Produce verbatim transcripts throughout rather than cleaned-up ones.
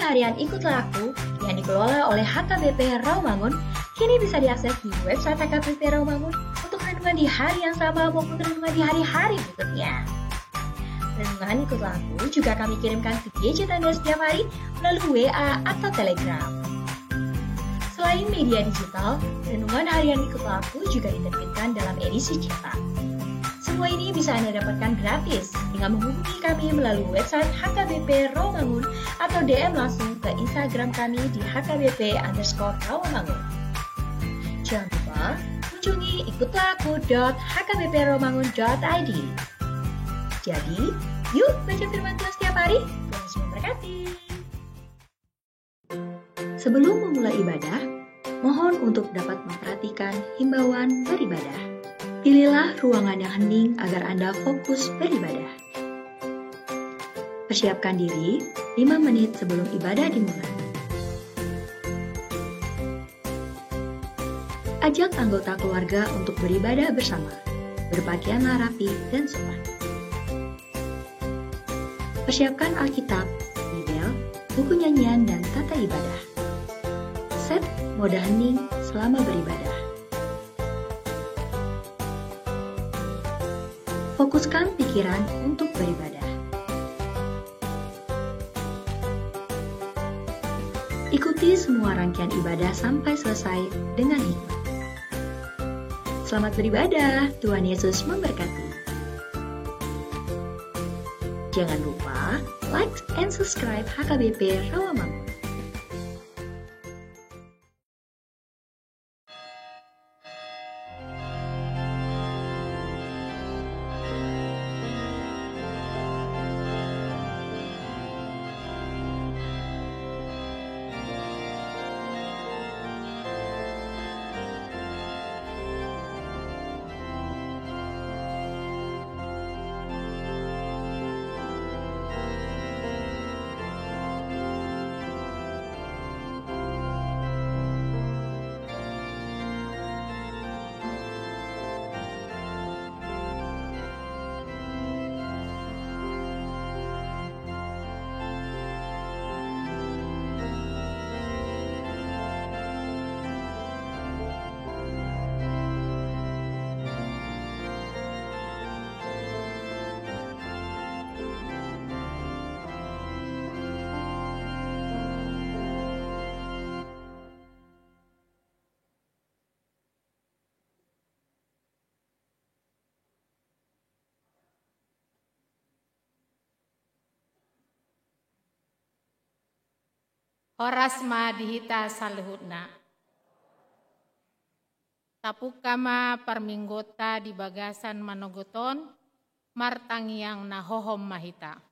Harian Ikutlah Aku yang dikelola oleh H K B P Rawamangun kini bisa diakses di website H K B P Rawamangun untuk renungan di hari yang sama maupun renungan di hari-hari berikutnya. Renungan Ikutlah Aku juga kami kirimkan ke gadget Anda setiap hari melalui W A atau Telegram. Selain media digital, renungan harian Ikutlah Aku juga diterbitkan dalam edisi cetak. Semua ini bisa Anda dapatkan gratis dengan menghubungi kami melalui website H K B P Rawamangun atau D M langsung ke Instagram kami di H K B P underscore Rawamangun. Jangan lupa kunjungi ikutlah aku dot H K B P rawamangun dot I D. Jadi, yuk baca firman Tuhan setiap hari. Tuhan Yesus memberkati. Sebelum memulai ibadah, mohon untuk dapat memperhatikan himbauan beribadah. Pilihlah ruangan yang hening agar Anda fokus beribadah. Persiapkan diri lima menit sebelum ibadah dimulai. Ajak anggota keluarga untuk beribadah bersama. Berpakaianlah rapi dan sopan. Persiapkan Alkitab, Bibel, buku nyanyian, dan tata ibadah. Set mode hening selama beribadah. Fokuskan pikiran untuk beribadah. Ikuti semua rangkaian ibadah sampai selesai dengan hikmat. Selamat beribadah, Tuhan Yesus memberkati. Jangan lupa like and subscribe H K B P Rawamangun. Horas ma di hita saluhutna. Tapungka ma parmingguonta di bagasan manogot on, martangiang na hohom ma hita.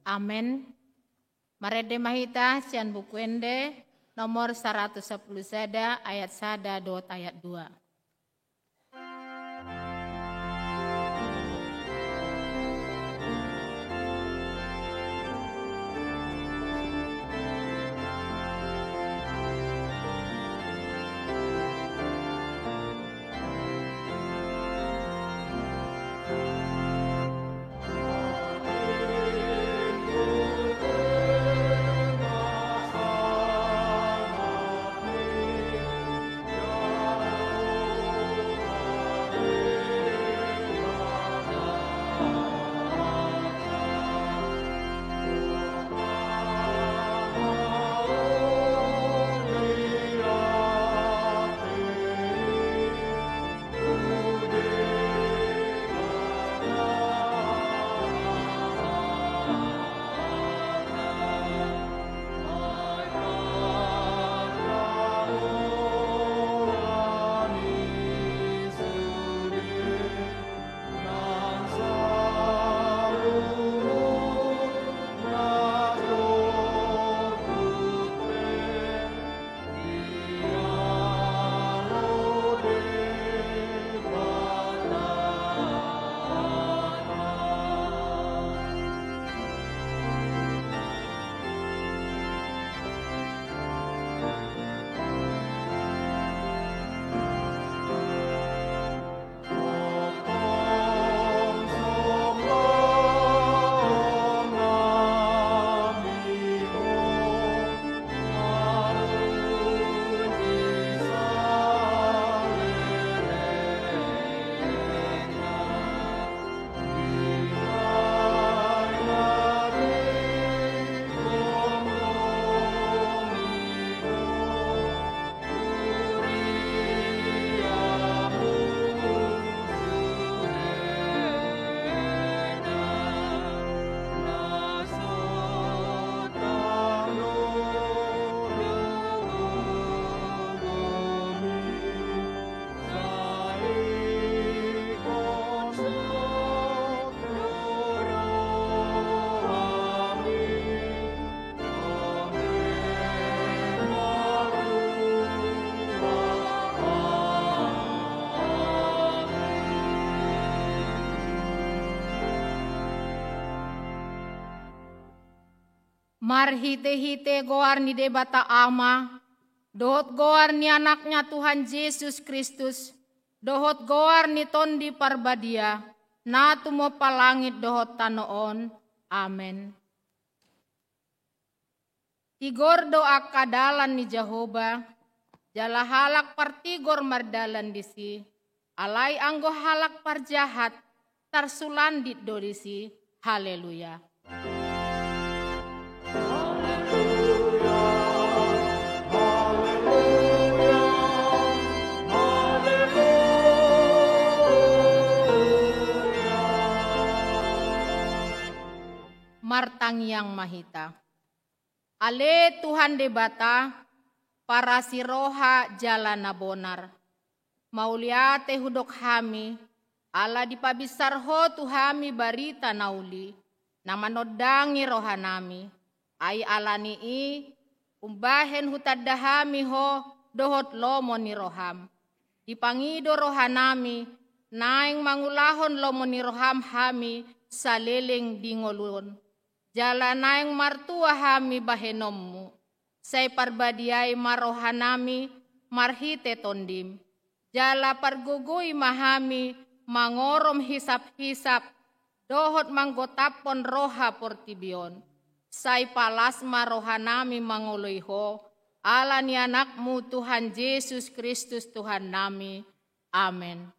Amen. Marende ma hita sian Buku Ende nomor saratus sampulu sada, ayat sada dohot ayat dua. Marhite-hite goar ni Debata Ama, dohot goar ni Anakna Tuhan Jesus Kristus, dohot goar ni Tondi Parbadia, na tumompa langit dohot tano on. Amen. Tigor do angka dalan ni Jahowa, jala halak partigor mardalan disi, alai anggo halak parjahat, tarsulandit do disi. Haleluya. Martangiang ma hita. Ale Tuhan Debata, parasi roha jala na bonar. Mauliate hudok hami, ala dipabinsar Ho tu hami barita na uli, na manondangi rohanami, ai ala ni i, umbahen hutanda hami Ho dohot lomo ni roham. Dipangido rohanami, naeng mangulahon lomo ni roham hami saleleng di ngolu on. Jala naeng martua hami bahenonmu. Sai parbadiai ma rohanami marhite Tondim. Jala pargogoi ma hami mangorom hisap-hisap dohot manggotaphon roha portibi on. Sai palas ma rohanami mangoloi Ho, ala ni Anakmu Tuhan Jesus Kristus Tuhannami. Amen.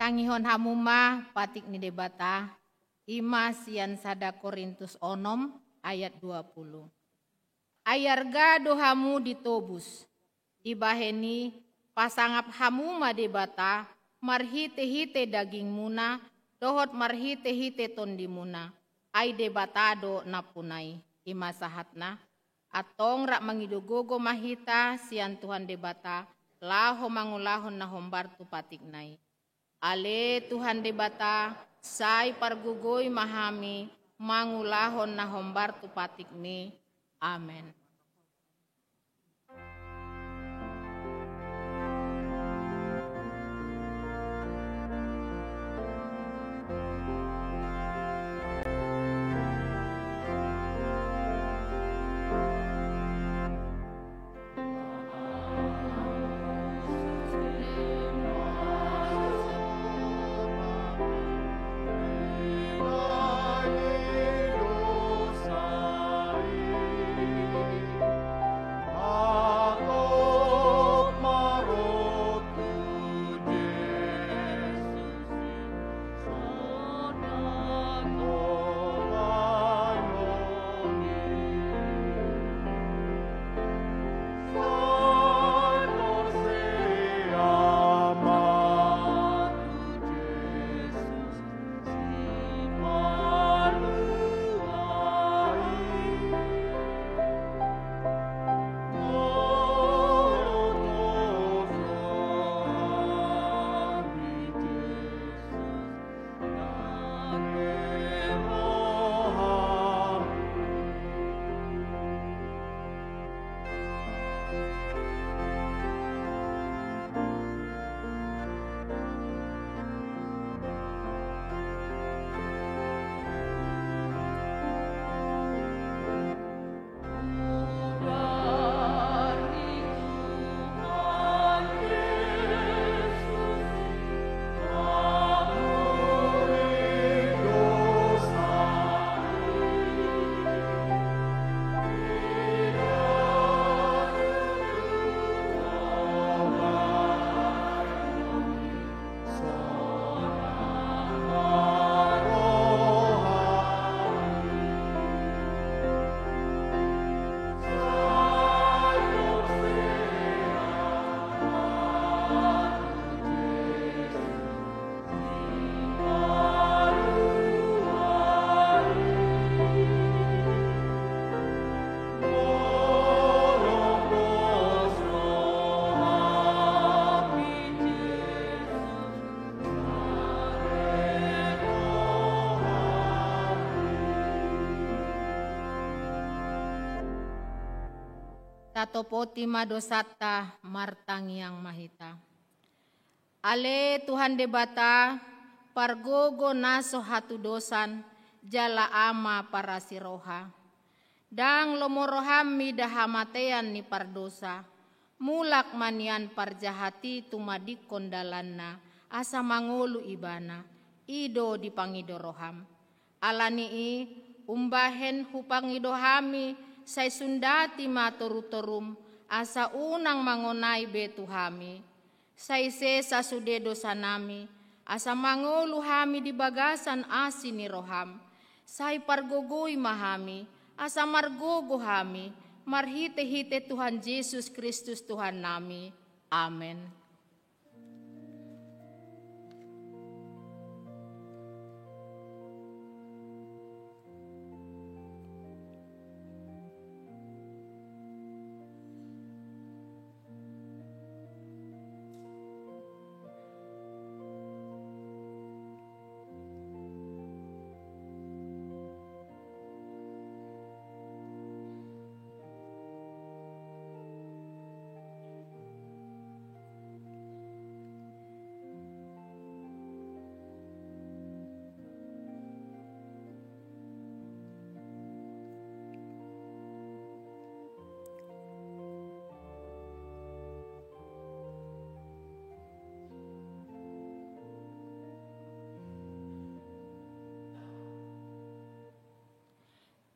Tangihon hamu ma patik ni Debata, i ma sian sada Korintus onom ayat dua puluh. Ai arga do hamu ditobus. Ibahen i, pasangap hamu ma Debata marhite-hite dagingmuna dohot marhite-hite tondimuna. Ai Debata do nampuna i. I ma sahatna. Antong rap mangido gogo ma hita sian Tuhan Debata, laho mangulahon na hombar tu patikna i. Ale Tuhan Debata, sai pargogoi ma hami mangulahon na hombar tu patikmi. Amen. Tatopoti ma dosanta, martangiang ma hita. Ale Tuhan Debata, pargogo na so hatudosan, jala Ama parasi roha. Ndang lomo roham mida hamatean ni pardosa, mulak ma nian parjahat i tumadingkon dalanna, asa mangolu ibana, i do dipangido roham. Ala ni i, umbahen hupangido hami, sai sundati ma torutorum, asa unang mangonai be tu hami. Sai sesa sude dosanami, asa mangolu hami di bagasan asi ni roham. Sai pargogoi ma hami, asa margogo hami, marhitehite Tuhan Jesus Kristus Tuhannami. Amen.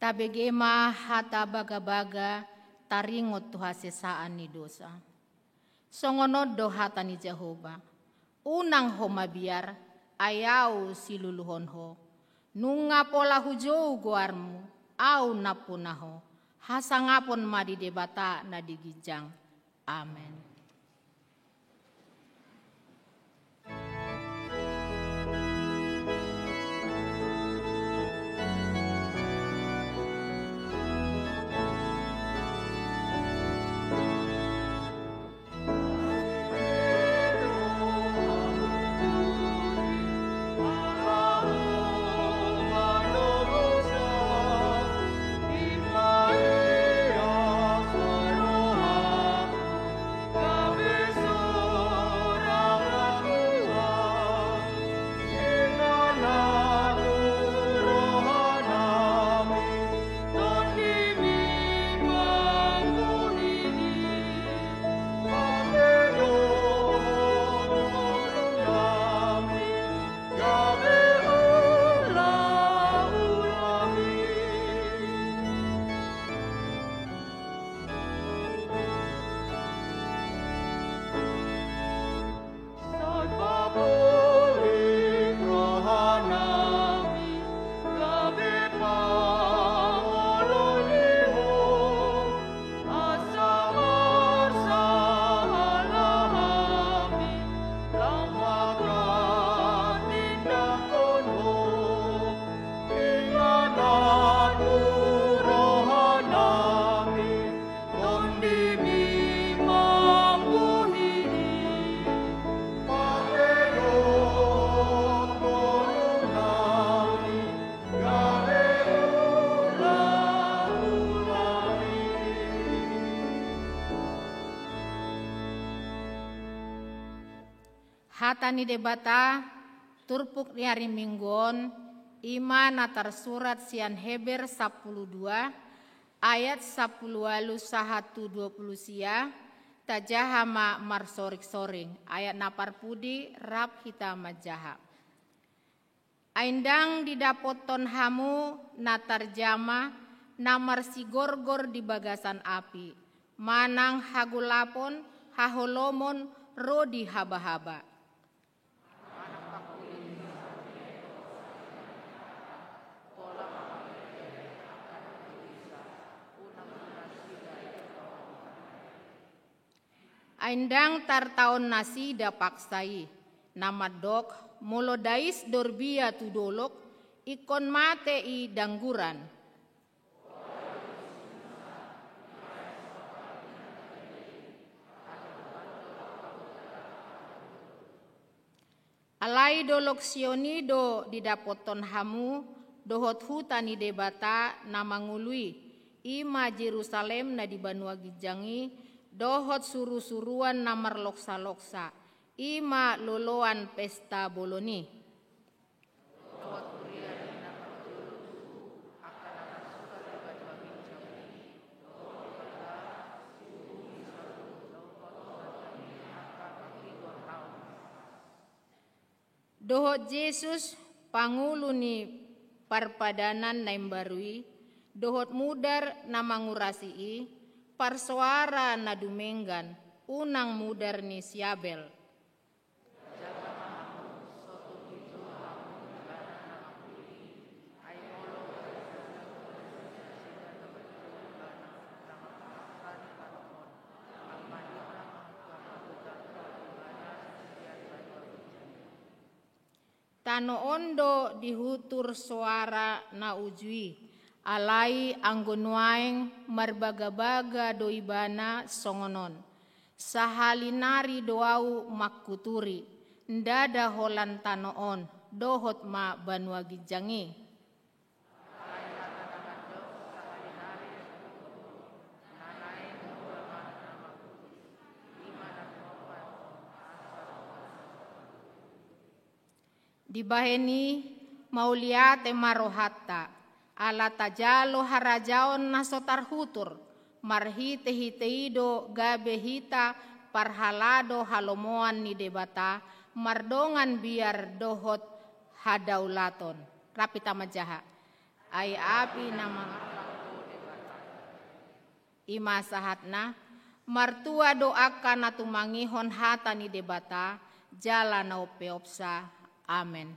Tabege ma hata bagabaga taringot tu hasesaan ni dosa. Songon on do hata ni Jahowa: Unang ho mabiar, ai Ahu siluluhon ho. Nunga pola hujou goarmu, Ahu nampuna ho. Hasangapon ma di Debata na di ginjang. Amen. Hata ni Debata, turpuk ni ari Minggu on, i ma na tarsurat sian Heber sampulu dua, ayat sampulu ualu sahat tu dua pulu sia, tajaha ma marsoringsoring, ayat na parpudi rap hita manjaha. Ai ndang didapothon hamu na tarjama na marsigorgor di bagasan api, manang hagolapon, haholomon, ro di habahaba. Ai ndang tartaon nasida paksa i, na mandok, molo dais dorbia tu dolok, ingkon mate i dangguran. Alai dolok Sion i do didapothon hamu, dohot huta ni Debata na mangolu i, I ma Jerusalem na di banua ginjang i, dohot surusuruan na marloksaloksa, i ma loloan pesta bolon i. Dohot Jesus, pangulu ni parpadanan na imbaru i, dohot mudar na mangurasi i, parsoara na dumenggan, unang mudar ni si Abel. Tano on do dihutur soara na uju i, alai anggo nuaeng marbagabaga do ibana songon on. Sahali nari do ahu mangkuturi, ndada holan tano on, dohot ma banua ginjang i. Dibahen i, mauliate ma rohanta, ala tajalo harajaon na so tarhutur, marhitehite i do gabe hita parhalado halomoan ni Debata, mardongan biar dohot hadaulaton. Rap hita manjaha. Ai api na ma- I ma sahatna, martua do angka na tumangihon hata ni Debata, jala na umpeopsa. Amen.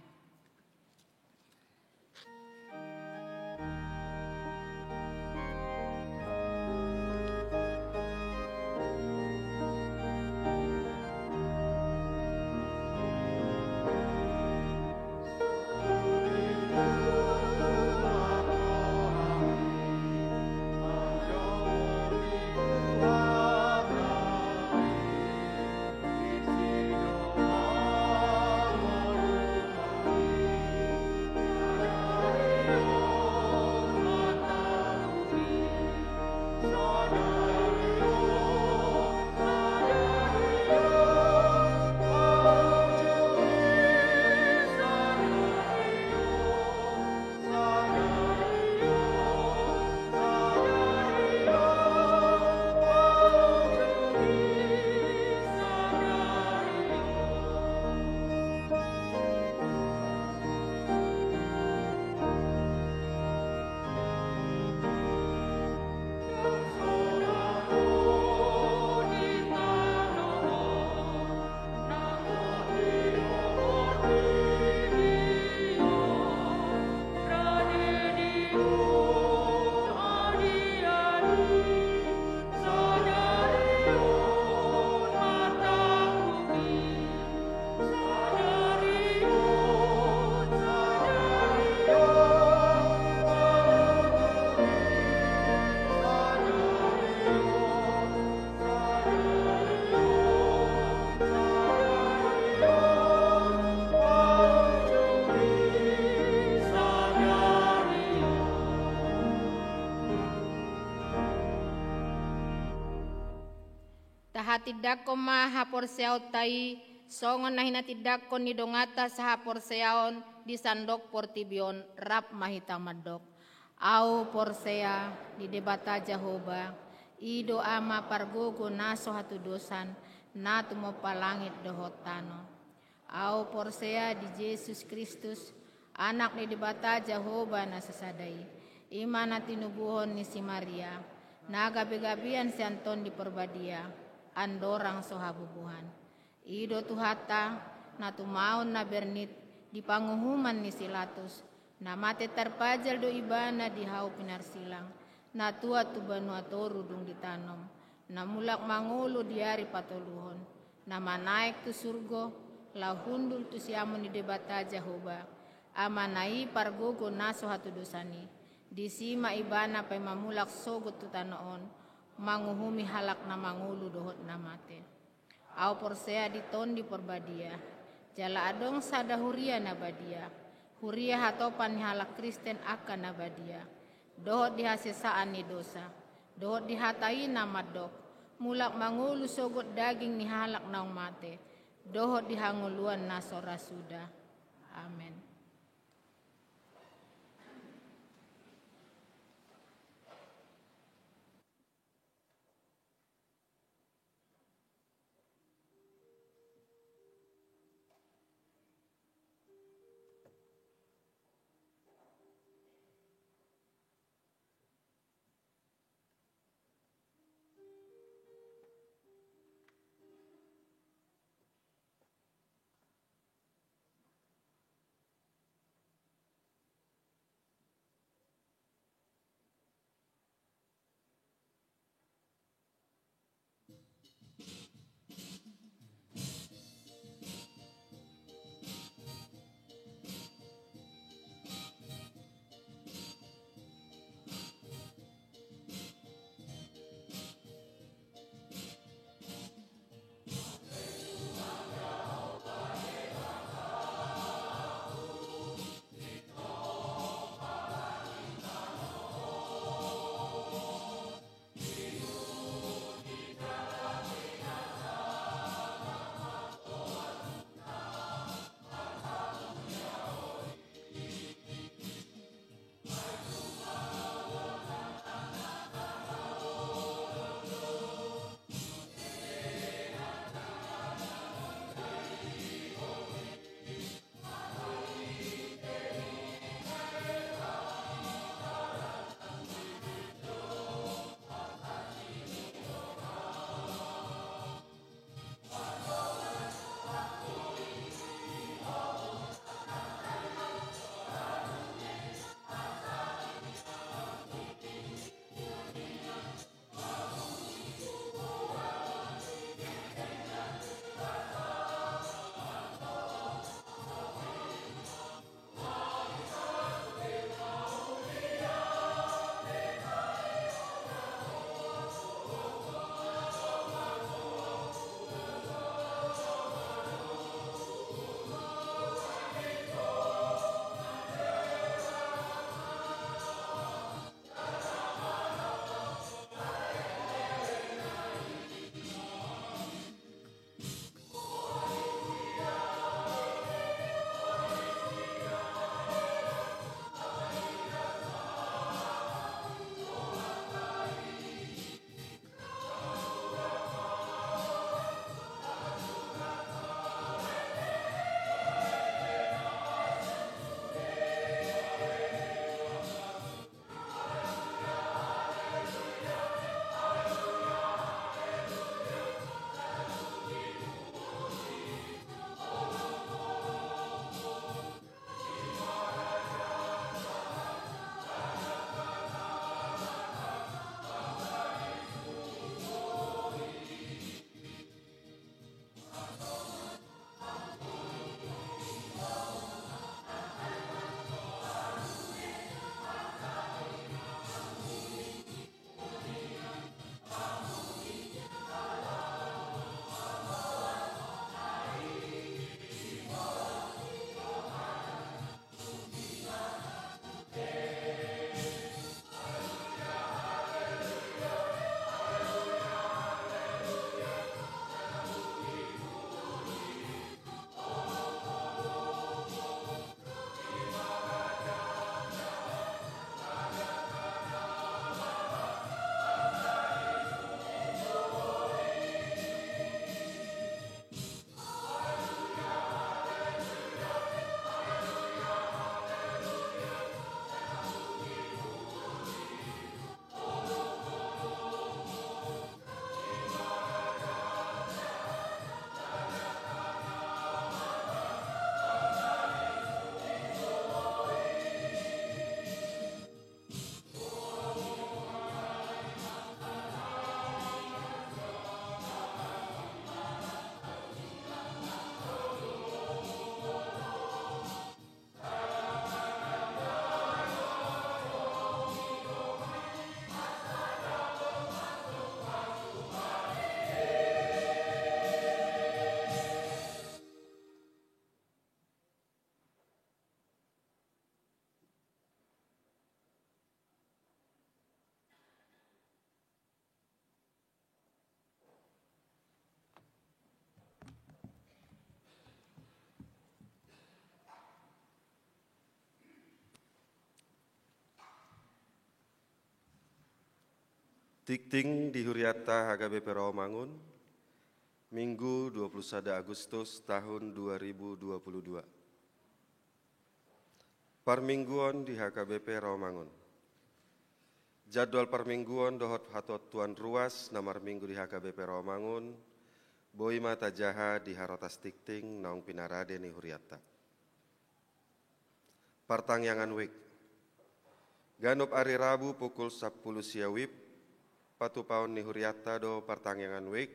Tahatindangkon ma haporseaonta i, songon na hinatindangkon ni donganta sahaporseaon di sandok portibi on. Rap ma hita mandok. Ahu porsea di Debata Jahowa, i do Ama pargogo na so hatudosan, na tumompa langit dohot tano. Ahu porsea di Jesus Kristus, Anak ni Debata Jahowa na sasada i, i ma na tinubuhon ni si Maria, na gabegabean sian Tondi Porbadia, andorang so habubuhan. I do Tuhanta, na tumaon na bernit di panguhuman ni si Latus, na mate tarpajal do ibana di hau pinarsilang, na tuat tu banua toru dung ditanom, na mulak mangolu di ari patoluhon, na manaek tu surgo, laho hundul tu siamun ni Debata Jahowa, Amana i pargogo na so hatudosan i. Disi ma ibana paima mulak sogot tu tano on, manguhumi halak na mangolu dohot na mate. Ahu porsea di Tondi Porbadia, jala adong sada huria na badia, huria hatopan ni halak Kristen angka na badia, dohot di hasesaan ni dosa, dohot di hata i na mandok, mulak mangolu sogot daging ni halak naung mate, dohot di hangoluan na so ra suda. Amen. Tingting di hurianta H K B P Rawamangun, Minggu dua puluh sada Agustus tahun dua ribu dua puluh dua. Parmingguon di H K B P Rawamangun. Jadwal parmingguon dohot hatuatuan ruas na marminggu di H K B P Rawamangun boi ma tajaha di harotas tingting naung pinarade ni hurianta. Partangiangan wijk. Ganup ari Rabu pukul sampulu sia wib, patupaon ni hurianta do partangiangan wijk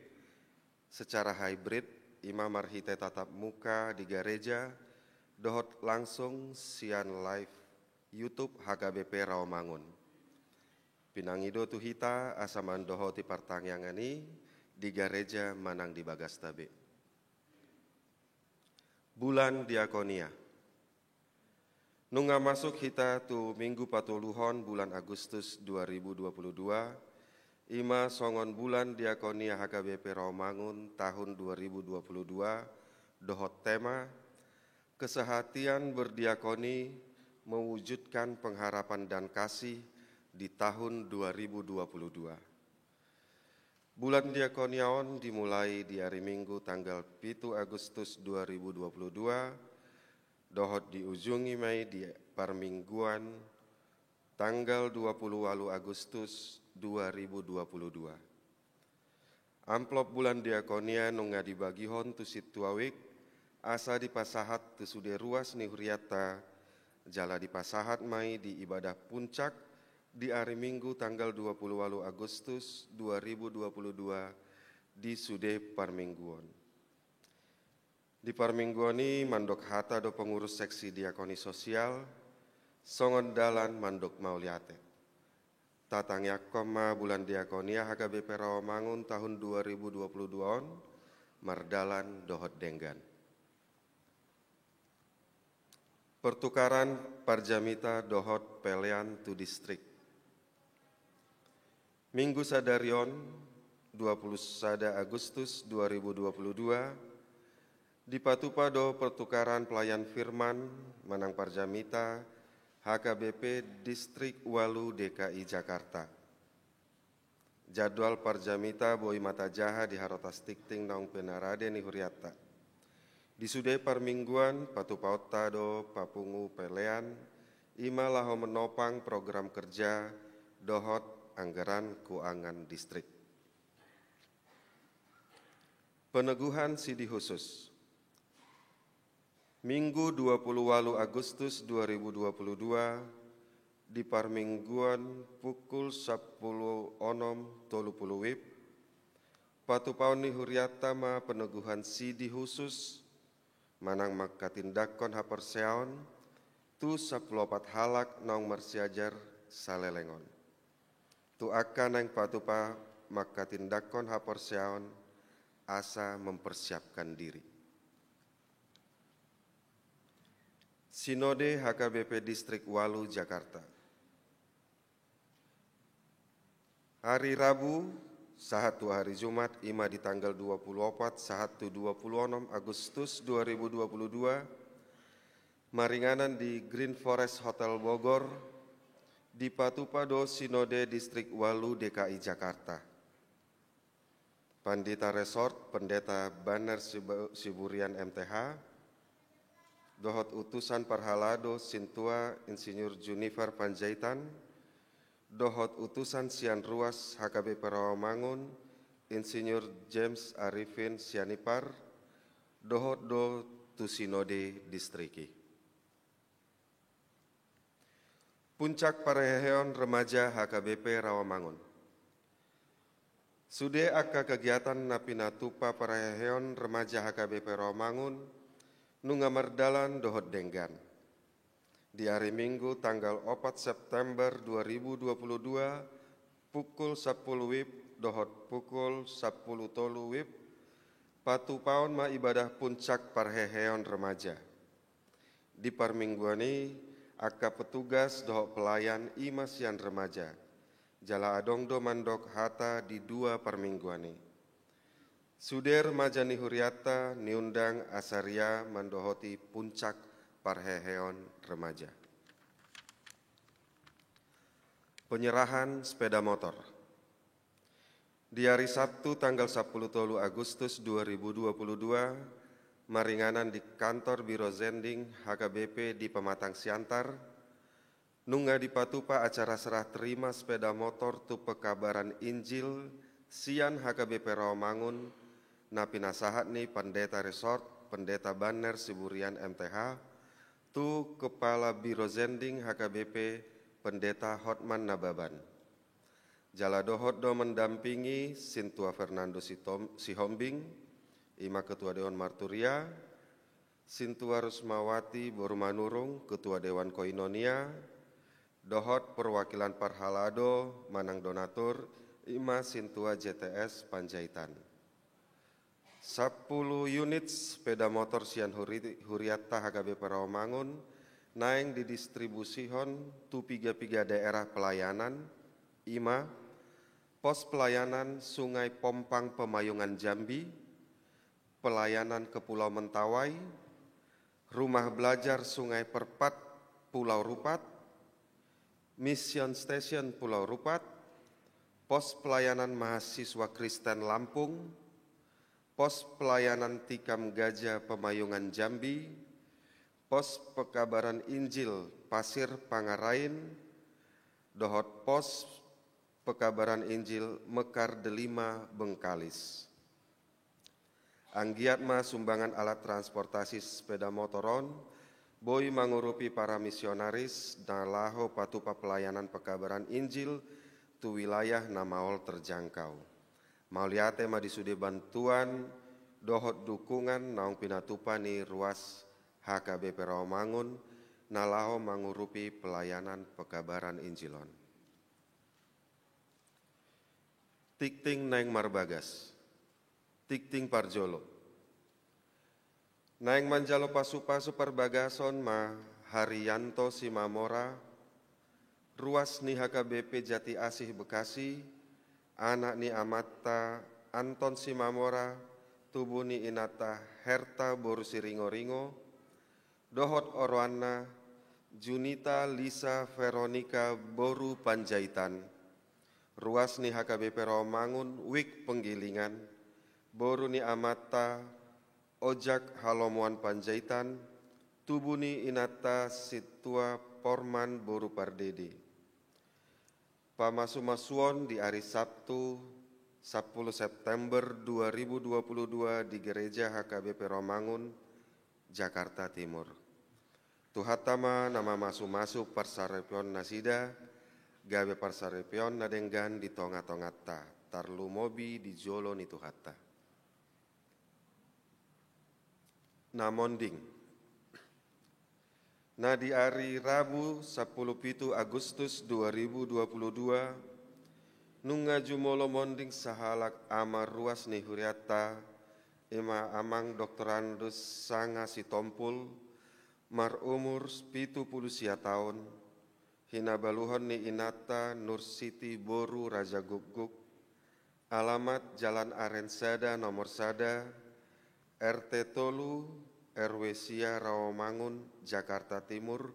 secara hybrid, i ma marhite tatap muka di gareja dohot langsung sian live YouTube H K B P Rawamangun. Pinangido tu hita asa mandohoti partangiangan i di gareja manang di bagasta be. Bulan Diakonia. Nunga masuk hita tu minggu patoluhon bulan Agustus dua ribu dua puluh dua, i ma songon Bulan Diakonia H K B P Rawamangun tahun dua ribu dua puluh dua, dohot tema Kesehatian Berdiakoni Mewujudkan Pengharapan dan Kasih di tahun dua ribu dua puluh dua. Bulan Diakonia on dimulai di ari Minggu tanggal pitu Agustus dua ribu dua puluh dua, dohot diujungi ma i di parmingguan tanggal dua puluh walu Agustus dua ribu dua puluh dua. Amplop Bulan Diakonia nunga dibagihon tu sintua wijk, asa dipasahat tu sude ruas ni hurianta, jala dipasahat ma i di ibadah puncak di ari Minggu tanggal dua puluh walu Agustus dua ribu dua puluh dua di sude parmingguon. Di parmingguon i mandok hata do pengurus seksi diakoni sosial, songon dalan mandok mauliate. Tatangiangkon ma Bulan Diakonia H K B P Rawamangun tahun dua ribu dua puluh dua on mardalan dohot denggan. Pertukaran parjamita dohot pelean tu distrik. Minggu sadari on, dua puluh sada Agustus dua ribu dua puluh dua, dipatupa do pertukaran pelayan firman manang parjamita H K B P Distrik Walu D K I Jakarta. Jadwal parjamita boi ma tajaha di harotas tingting naung pinarade ni hurianta. Di sude parmingguan patupaonta do papungu pelean, i ma laho menopang program kerja dohot anggaran keuangan distrik. Peneguhan sidi khusus. Minggu dua puluh walu Agustus dua ribu dua puluh dua, di parmingguan pukul sampulu onom tolu puluh wib, patupaon ni hurianta ma peneguhan sidi khusus manang mangkatindangkon haporseaon tu sampulu opat halak naung marsiajar saleleng on. Tu angka naeng patupa mangkatindangkon haporseaon asa mempersiapkan diri. Sinode H K B P Distrik Walu Jakarta. Hari Rabu sahat tu hari Jumat, i ma di tanggal dua puluh opat sahat tu dua puluh onom Agustus dua ribu dua puluh dua, maringanan di Green Forest Hotel Bogor, dipatupa do Sinode Distrik Walu D K I Jakarta. Pandita Resort Pendeta Banner Siba-, Siburian M T H, dohot utusan parhalado Sintua Insinyur Junifer Panjaitan, dohot utusan sian ruas H K B P Rawamangun, Insinyur James Arifin Sianipar, dohot do tu sinode distrik i. Puncak parheheon remaja H K B P Rawamangun. Sude angka kegiatan na pinatupa parheheon remaja H K B P Rawamangun nunga mardalan dohot denggan. Di ari Minggu tanggal opat September dua ribu dua puluh dua, pukul sampulu wib dohot pukul sampulu tolu wib, patupaon ma ibadah puncak parheheon remaja. Di parmingguan i, angka petugas dohot pelayan i ma sian remaja. Jala adong do mandok hata di dua parmingguan i. Sude remaja ni hurianta niundang asa ria mandohoti puncak parheheon remaja. Penyerahan sepeda motor. Di ari Sabtu tanggal sampulu tolu Agustus dua ribu dua puluh dua, maringanan di kantor Biro Zending H K B P di Pematang Siantar, nunga dipatupa acara serah terima sepeda motor tu pekabaran Injil sian H K B P Rawamangun, na pinasahat ni Pandeta Resort, Pendeta Banner Siburian M T H, tu Kepala Biro Zending H K B P, Pendeta Hotman Nababan. Jala dohot do mendampingi Sintua Fernando Sitom-, Sihombing, i ma Ketua Dewan Marturia, Sintua Rusmawati boru Manurung, Ketua Dewan Koinonia, dohot perwakilan parhalado manang donatur, i ma Sintua J T S Panjaitan. Sampulu unit sepeda motor sian huri-, huriatta H K B P Rawamangun naeng didistribusihon tu piga-piga daerah pelayanan, i ma pos pelayanan Sungai Pompang Pemayungan Jambi, pelayanan ke Pulau Mentawai, Rumah Belajar Sungai Perpat Pulau Rupat, Mission Station Pulau Rupat, Pos Pelayanan Mahasiswa Kristen Lampung, Pos Pelayanan Tikam Gajah Pemayungan Jambi, Pos Pekabaran Injil Pasir Pangarain, dohot Pos Pekabaran Injil Mekar Delima Bengkalis. Anggiat ma sumbangan alat transportasi sepeda motor on boi mangurupi para misionaris na laho patupa pelayanan pekabaran Injil tu wilayah na maol terjangkau. Mauliate ma di sude bantuan dohot dukungan naung pinatupa ni ruas H K B P Rawamangun na laho mangurupi pelayanan pekabaran Injil on. Tingting naeng marbagas. Tingting parjolo. Naeng manjalo pasupasu parbagason ma Haryanto Simamora, ruas ni H K B P Jati Asih Bekasi, anak ni amanta Anton Simamora, tubu ni inanta Herta boru Siringoringo, dohot oroanna Junita Lisa Veronica boru Panjaitan, ruas ni H K B P Rawamangun Wik Penggilingan, boru ni amanta Ojak Halomoan Panjaitan, tubu ni inanta Sintua Porman boru Pardede. Pamasumasuon di ari Sabtu, sampulu September dua ribu dua puluh dua di Gereja H K B P Rawamangun, Jakarta Timur. Tuhanta ma na mamasumasu parsaripeon nasida, gabe parsaripeon na denggan di tongatonganta, tarlumobi di jolo ni Tuhanta. Na monding. Na di ari Rabu, sampulu pitu Agustus dua ribu dua puluh dua, nunga jumolo monding sahalak ama ruas ni huriatta, i ma Amang Doktorandus Sanga Sitompul, marumur pitu pulu sia taon, hinabaluhon ni inanta Nursiti boru Rajagukguk, alamat Jalan Aren sada nomor sada, R T tolu, R W sia Rawamangun, Jakarta Timur,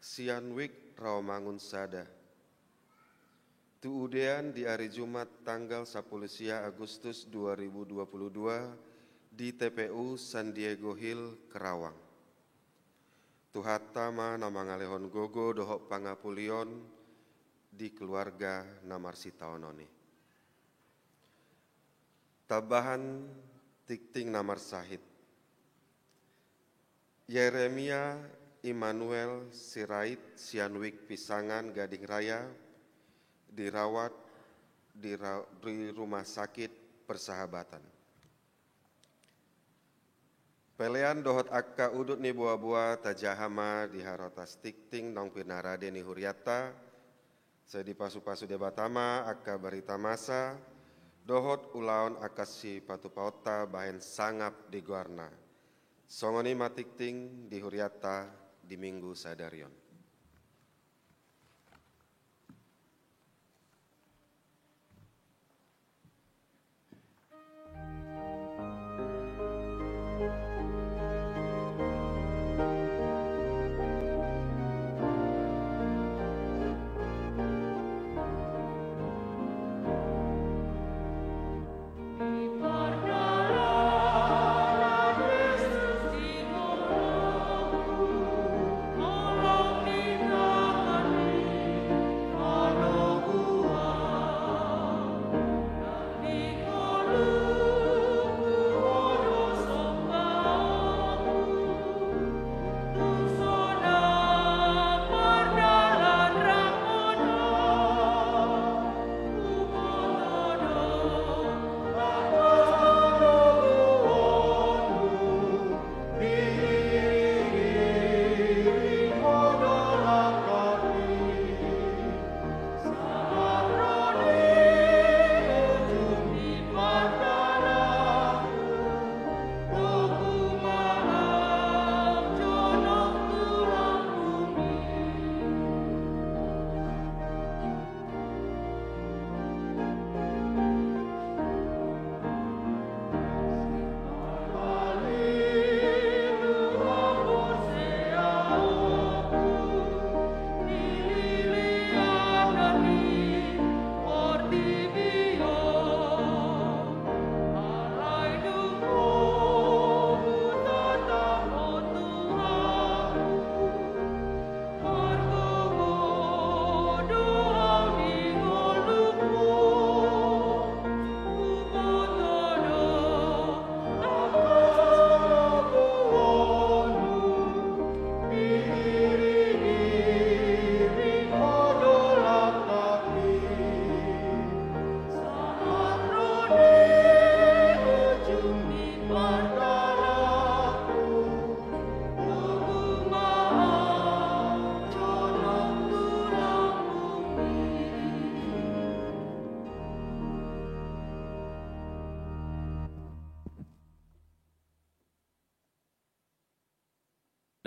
sian Wik Rawamangun sada. Tu udean di ari Jumat tanggal sampulu sia Agustus dua ribu dua puluh dua di T P U San Diego Hill, Kerawang. Tuhanta ma na mangalehon gogo dohot pangapulion di keluarga na marsitaonon i. Tambahan tingting na marsahit. Yeremia Immanuel Sirait sian Wik Pisangan Gading Raya dirawat di ra-, di Rumah Sakit Persahabatan. Pelean dohot angka udut ni boaboa tajaha ma di harotas tingting naung pinarade ni huriatta, sai dipasupasu Debata ma angka barita masa dohot ulaon angka sipatupaonta bahen sangap di goarna. Songon i ma tingting di huriatta di Minggu sadari on.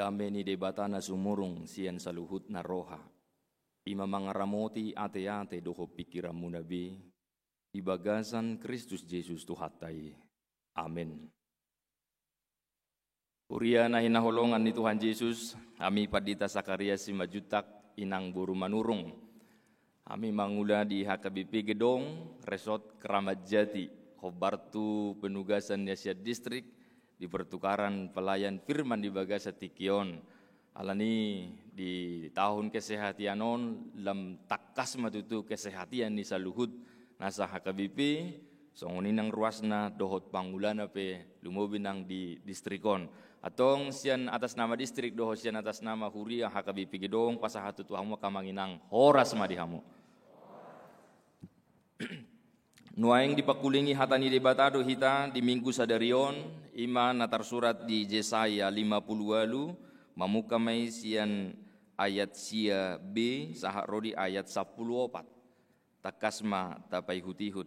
Dame ni Debata na sumurung sian saluhutna roha, i ma mangaramoti ateate dohot pingkiranmuna be, di bagasan Kristus Jesus Tuhanta i. Amen. Huria na hinaholongan ni Tuhan Jesus, hami Pandita Sakarias Simanjuntak, inang boru Manurung. Hami mangula di H K B P Gedong, Resort Kramat Jati, hombar tu penugasan ni sian distrik, di pertukaran pelayan firman di bagasan tingki on. Alani di taon kesehatian on, lam tangkas ma tutu kesehatian ni saluhut nasa H K B P, songon i nang ruasna dohot pangulana pe lumobi nang di distrik on. Antong sian atas nama distrik dohot sian atas nama huria H K B P Gedong, pasahat tu hamu angka amang inang, horas ma di hamu. Nuaeng dipangkulingi hata ni Debata do hita di Minggu sadari on, i ma na tarsurat di Jesaya lima pulu ualu, mamungka ma i sian ayat sia B sahat ro di ayat sampulu opat. Tangkas ma tapaihut-ihut.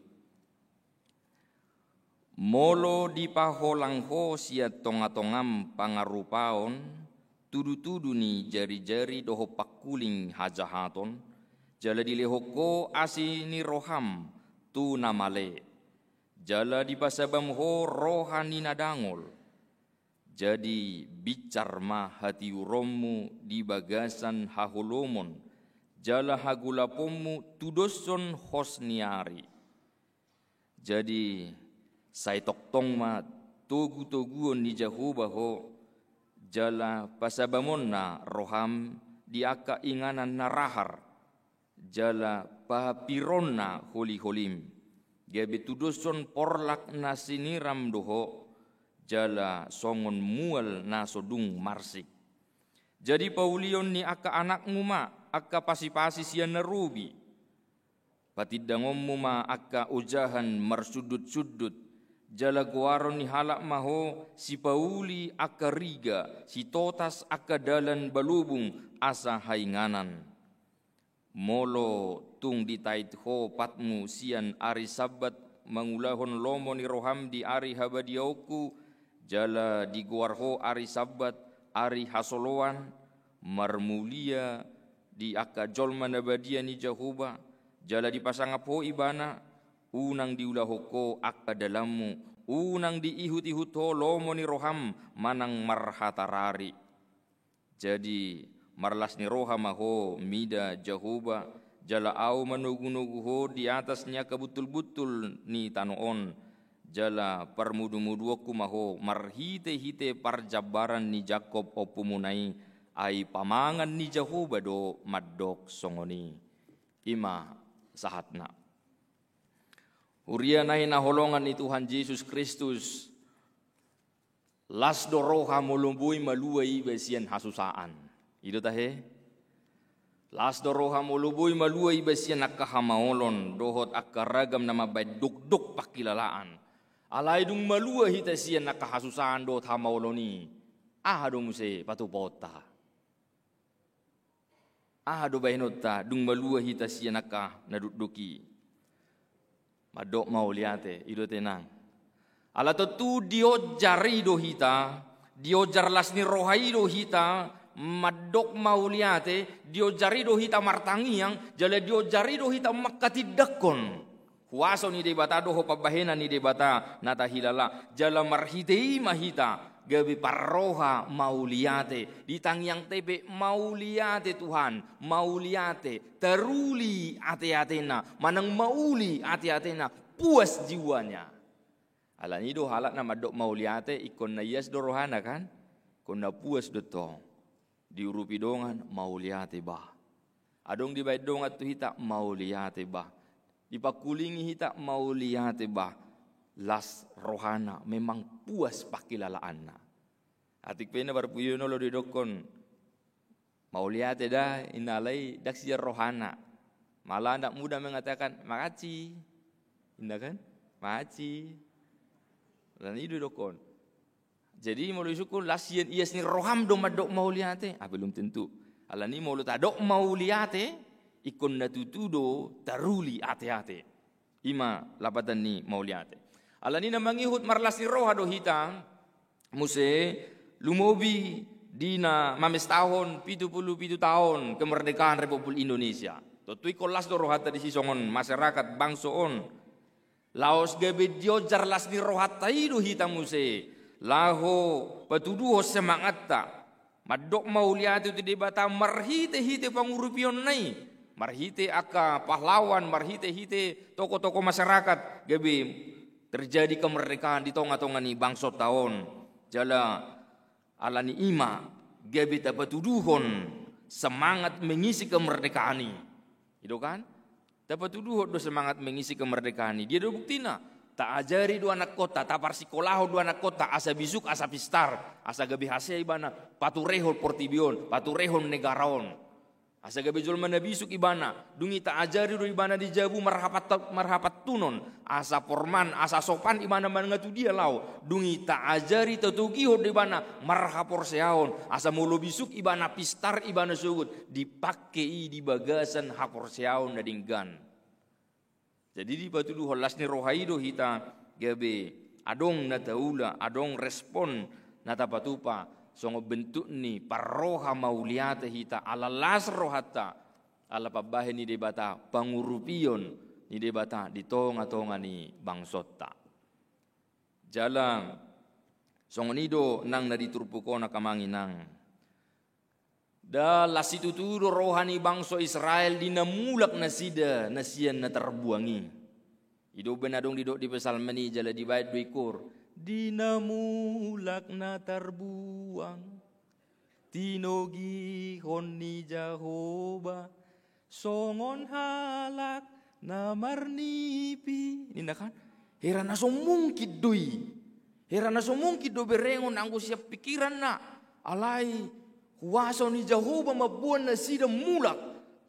Molo dipaholang ho sian tonga-tongam pangarupaon, tudu-tudu ni jari-jari dohot pangkuling hajahaton, jala dilehon ho asi ni roham tu na male, jala dipasabam ho roha ni na dangol. Jadi binsar ma hatiuronmu di bagasan haholomon, jala hagolaponmu tudoshon hos ni ari. Jadi sai tongtong ma togu-toguon ni Jahowa ho, jala pasabamonna roham di angka inganan na rahar, jala pahapironna holi-holim, gabe tudoshon porlak na siniram do ho, jala songon mual na so dung marsik. Jadi paulion ni angka anakmu ma angka pasi-pasi sian na robi. Patindangonmu ma angka ojahan marsundut-sundut, jala goaron ni halak ma ho sipauli angka riga, sitotas angka dalan balobung asa hainganan. Molo tung ditait ho patmu sian ari Sabbat mangulahon lomo ni roham di ari habadiaonku, jala digoar ho ari Sabbat ari hasoloan, marmulia di angka jolma na badia ni Jahowa, jala dipasangap ho ibana, unang diulahon ho angka dalanmu, unang diihut-ihut ho lomo ni roham manang marhatarari. Jadi marlas ni roha ma ho mida Jahowa, jala ahu manogu-nogu ho di atas ni angka buntul-buntul ni tano on, jala parmudu-muduonku ma ho marhite-hite parjambaran ni Jakkob ompumuna i, ai pamangan ni Jahowa do mandok songon i. I ma sahatna. Huria na hinaholongan ni Tuhan Jesus Kristus, las do roha molo boi malua iba sian hasusaan. I do tahe? Las do roha molo boi malua iba sian angka hamaolon dohot angka ragam na mambahen dokdok pangkilalaan. Alai dung malua hita sian angka hasusaan dohot hamaolon i, aha do muse patupaonta? Aha do bahenonta dung malua hita sian angka na dokdok i? Mandok mauliate, i do tenang. Ala tontu dionjar i do hita, dionjar las ni roha i do hita mandok mauliate, dionjar i do hita martangiang, jala dionjar i do hita mangkatindangkon huaso ni Debata dohot pambahenan ni Debata na tahilala, jala marhite i ma hita gabe parroha mauliate, di tangiangta pe mauliate Tuhan, mauliate, taruli ate-atena, manang mauli ate-atena, puas jiwanya. Alani do halak na mandok mauliate ingkon na ias do rohana kan, ingkon na puas do tong. Diurupi dongan mauliate bah. Adong dibahen dongan tu hita mauliate bah. Dipangkulingi hita mauliate bah. Las rohana, memang puas pangkilalaanna. Atik pe na parpudi on olo didokkon mauliate da, inna, alai ndang sian rohana. Malah anak muda mengatakan makasih, inna kan? Makasih. Alani i do didokkon. Jadi molo disungkun las sian ias ni roham do mandok mauliate? Ah, belum tentu. Alani molo tadok mauliate, ingkon na tutu do taruli ate-ate. I ma lapatan ni mauliate. Alani na mangihut marlas ni roha do hita, muse lumobi di na mamestahon pitu pulu pitu taon kemerdekaan Republik Indonesia. Tontu ingkon las do rohanta disi songon masyarakat bangso on. Laos gabe dionjar las ni rohanta i do hita muse laho patuduhon semangatta mandok mauliate tu Debata marhite-hite pangurupionna i, marhite angka pahlawan, marhite-hite tokoh-tokoh masyarakat gabe terjadi kemerdekaan di tonga-tonga ni bangsonta on. Jala ala ni i ma gabe tapatuduhon semangat mengisi kemerdekaan i. I do kan? Tapatuduhon do semangat mengisi kemerdekaan i. Dia do buktina? Taajari do anakkonta, taparsikolahon do anakkonta asa bisuk, asa pistar, asa gabe hasea ibana paturehon portibi on, paturehon negara on. Asa gabe jolma na bisuk ibana, dung i taajari do ibana di jabu marhapat-, marhapantunon, asa porman, asa sopan ibana manang tu dia laho, dung i taajari, tatogihon do ibana marhaporseaon, asa molo bisuk ibana, pistar ibana sogot, dipangke i di bagasan haporseaon na denggan. Jadi dipatuduhon las ni roha i do hita gabe adong na taula, adong respon na tapatupa, songon bentuk ni parroha mauliate hita ala las rohanta, ala pambahen ni Debata, pangurupion ni Debata di tonga-tonga ni bangsonta. Jala songon i do nang na di turpuk on, angka amang inang. Nda las situtu do roha ni bangso Israel di na mulak nasida na sian na tarbuang i. I do umbahen adong didok di Psalmen i jala dibaen do i koor. Di na mulak na tarbuang, tinogihon ni Jahowa songon halak na marnipi, ninna kan? Hera na so mungkin do i. Hera na so mungkin do berengon anggo sian pikiranna. Alai huaso ni Jahowa mamboan nasida mulak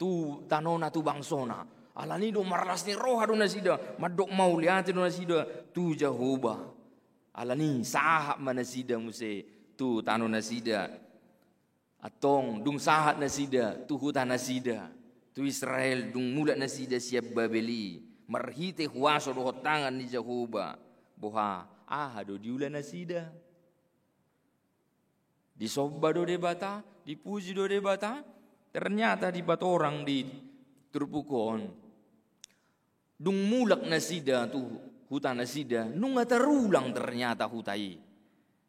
tu tanona, tu bangsona. Ala ni i do marlas ni roha do nasida, mandok mauliate do nasida tu Jahowa. Ala ni i sahat ma nasida muse tu tanonasida. Antong dung sahat nasida tu hutanasida, tu Israel, dung mulak nasida sian Babel i, marhite huaso dohot tangan ni Jahowa, boha, aha do diula nasida? Disomba do Debata, dipuji do Debata? Ternyata dipatorang di turpuk on. Dung mulak nasida tu hutanasida, nunga tarulang ternyata huta i.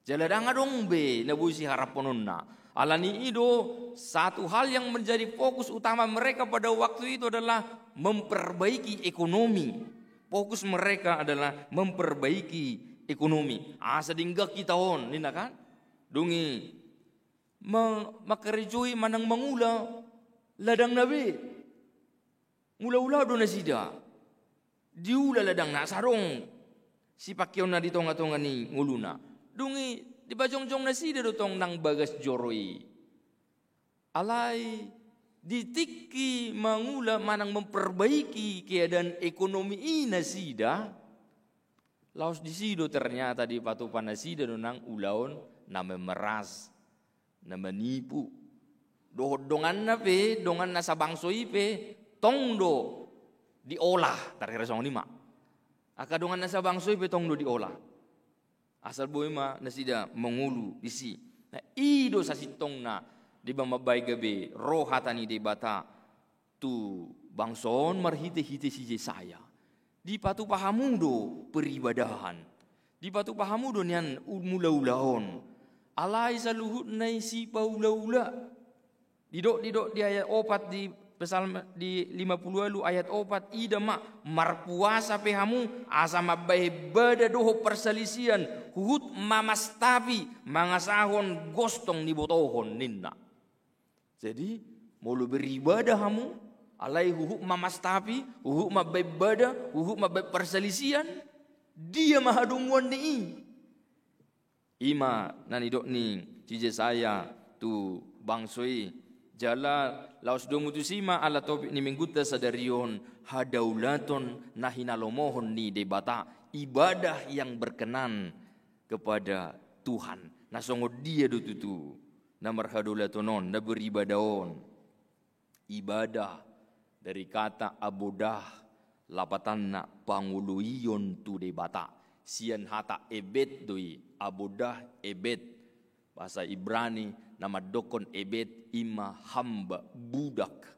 Jala ndang adong be na boi siharapkononna. Ala ni i do, satu hal yang menjadi fokus utama mereka pada waktu itu adalah memperbaiki ekonomi. Fokus mereka adalah memperbaiki ekonomi. Asa denggan hita on, ninna kan? Dung i ma-, mangkarejoi manang mangula ladangna be. Mangula-ula do nasida. Diula ladangna asa adong sipangkeonna di tonga-tonga ni ngoluna. Dung i dipajongjong nasida do tong nang bagas joro i. Alai di tingki mangula manang memperbaiki keadaan ekonomi i nasida, laos disi do ternyata dipatupa nasida do nang ulaon na memeras, na manipu. Dohot donganna pe, dongan na sabangso i pe, tong do diolah, tarhira songon i ma. Angka dongan na sabangso i pe tong do diolah. Asal boi ma nasida mangolu disi. Nah, i do sasintongna di ba mambaen gabe ro hata ni Debata tu bangso on marhite-hite si Jesaya. Dipatupa hamu do peribadahan. Dipatupa hamu do nian u-, mangula ulaon. Alai saluhutna i sipaula-ula. Didok, didok di ayat opat di Psalm di lima pulu ualu ayat opat, ida ma, marpuasa pe hamu, asa mambahen bada dohot parsalisian, huhut mamastapi, mangasahon gostong ni botohon, ninna. Jadi, molo beribadah hamu, alai huhut mamastapi, huhut mambahen bada, huhut mambahen parsalisian, dia ma hadomuan ni i? I ma na nidok ni si Jesaya tu bangso i. Jala laos domu tusi ma ala topik ni minggunta sadari on, hadaulaton na hinalomohon ni Debata, ibadah yang berkenan kepada Tuhan. Na songon dia do tutu na marhadaulaton on, na beribadah on? Ibadah, dari kata abodah, lapatanna pangoloion tu Debata. Sian hata ebed do i, abodah, ebed. Bahasa Ibrani, Na mandokkon ebed i ma hamba, budak.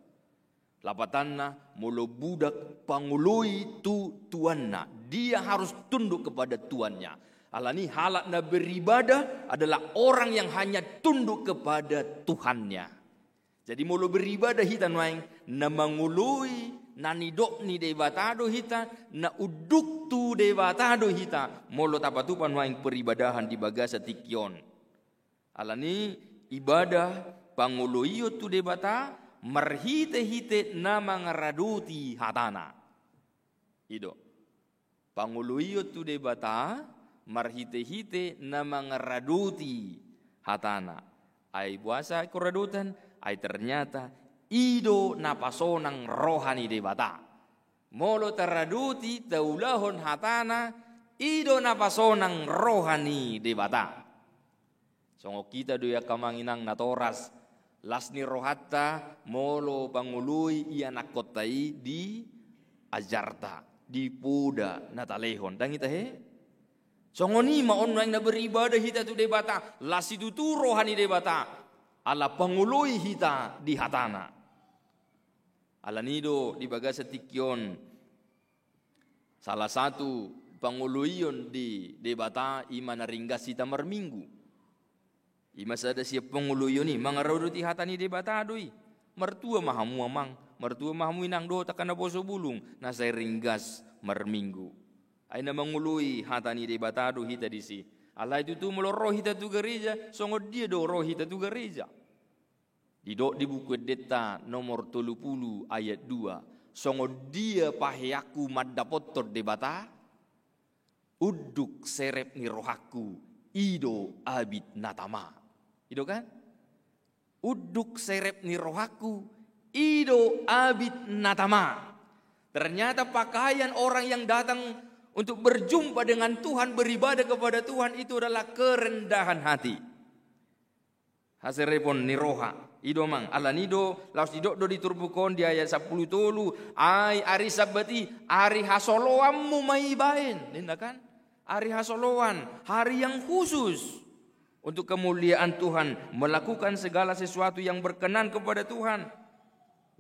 Lapatanna, molo budak pangoloi tu tuanna, dia harus tunduk kepada tuannya. Alani halak na beribadah adalah orang yang hanya tunduk kepada Tuhannya. Jadi molo beribadah hita nuaeng, na mangoloi na nidok ni Debata do hita, na unduk tu Debata do hita, molo tapatupa nuaeng peribadahan di bagasan tingki on. Alani ibadah pangoloion tu Debata marhite-hite na mangaradoti hatana. I do. Pangoloion tu Debata marhite-hite na mangaradoti hatana. Ai boasa ingkon radotan? Ai ternyata i do na pasonang roha ni Debata. Molo taradoti taulahon hatana, i do na pasonang roha ni Debata. Songon hita do i angka amang inang natoras, las ni rohanta molo pangoloi ianakkonta i di ajarta, di poda na talehon. Ndang i tahe? Songon i ma on nuaeng na beribadah hita tu Debata, las situtu roha ni Debata, ala pangoloi hita di hatana. Alani do di bagasan tingki on, salah satu pangoloion di Debata i ma na ringgas hita marminggu. I ma sada sian pangoloion i, mangaradoti hata ni Debata do i. Martua ma hamu amang, martua ma hamu inang dohot angka naposo bulung, na sai ringgas marminggu. Ai na mangoloi hata ni Debata do hita disi. Alai tutu molo ro hita tu gareja, songon dia do ro hita tu gareja? Didok di Buku Endenta nomor tolu pulu ayat dua, songon dia paheanku mandapothon Debata, unduk serep ni rohangku, i do abit na tama. I do kan? Unduk serep ni rohangku, i do abit na tama. Ternyata pakaian orang yang datang untuk berjumpa dengan Tuhan, beribadah kepada Tuhan, itu adalah kerendahan hati. Haserepon ni roha. I do amang, alani do, laos didok do di turpuk on di ayat sampulu tolu, ai ari Sabbat i, ari hasoloanmu ma i baen, ninna kan? Ari hasoloan, hari yang khusus untuk kemuliaan Tuhan, melakukan segala sesuatu yang berkenan kepada Tuhan.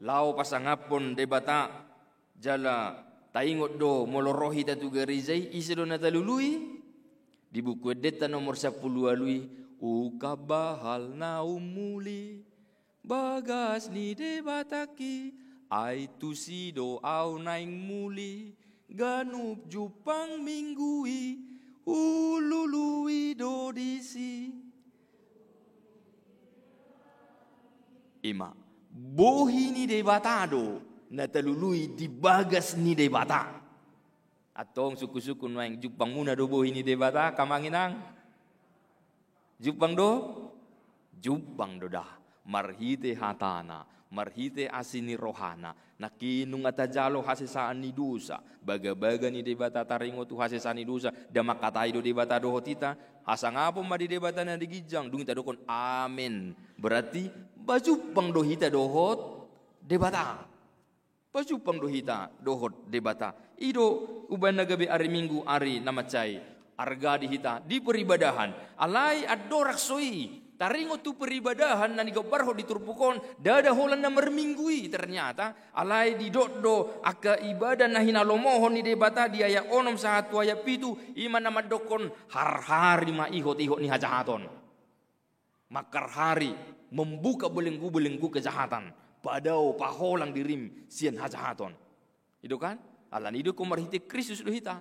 Laho pasangaphon Debata, jala taingot do molo ro hita tu gareja i, ise do na talului? Di Buku Endenta nomor sampulu ualu i, ungkap bahal na umuli bagas ni Debatangki, ai tusi do au naeng muli, ganup jumpang minggu i, hulului do disi. I ma, bohi ni Debata do na talului di bagas ni Debata. Antong sungkun-sungkun nuaeng, jumpangmuna do bohi ni Debata, angka amang inang? Jumpang do? Jumpang do da. Marhite hatana, marhite asi ni rohana, nangkin nunga tajalo hasesaan ni dosa, bagabaga ni Debata taringot tu hasesaan ni dosa, da mangkatai do Debata dohot hita, hasangapon ma di Debata na di ginjang, dung i tadokkon amen. Berarti pajumpang do hita dohot Debata. Pajumpang do hita dohot Debata. I do umbahen na gabe ari Minggu, ari na mansai arga di hita di peribadahan. Alai andorang so i taringot tu peribadahan na nigambarhon di turpuk on, ndada holan na marminggu i ternyata. Alai didok do angka ibadah na hinalomohon ni Debata di ayat onom sahat tu ayat pitu, i ma na mandokkon harhari ma ihot-ihot ni hajahaton. Mangkarhari, membuka belenggu-belenggu kejahatan, padao paholang dirim sian hajahaton. I do kan? Alani i do ingkon marhite Kristus do hita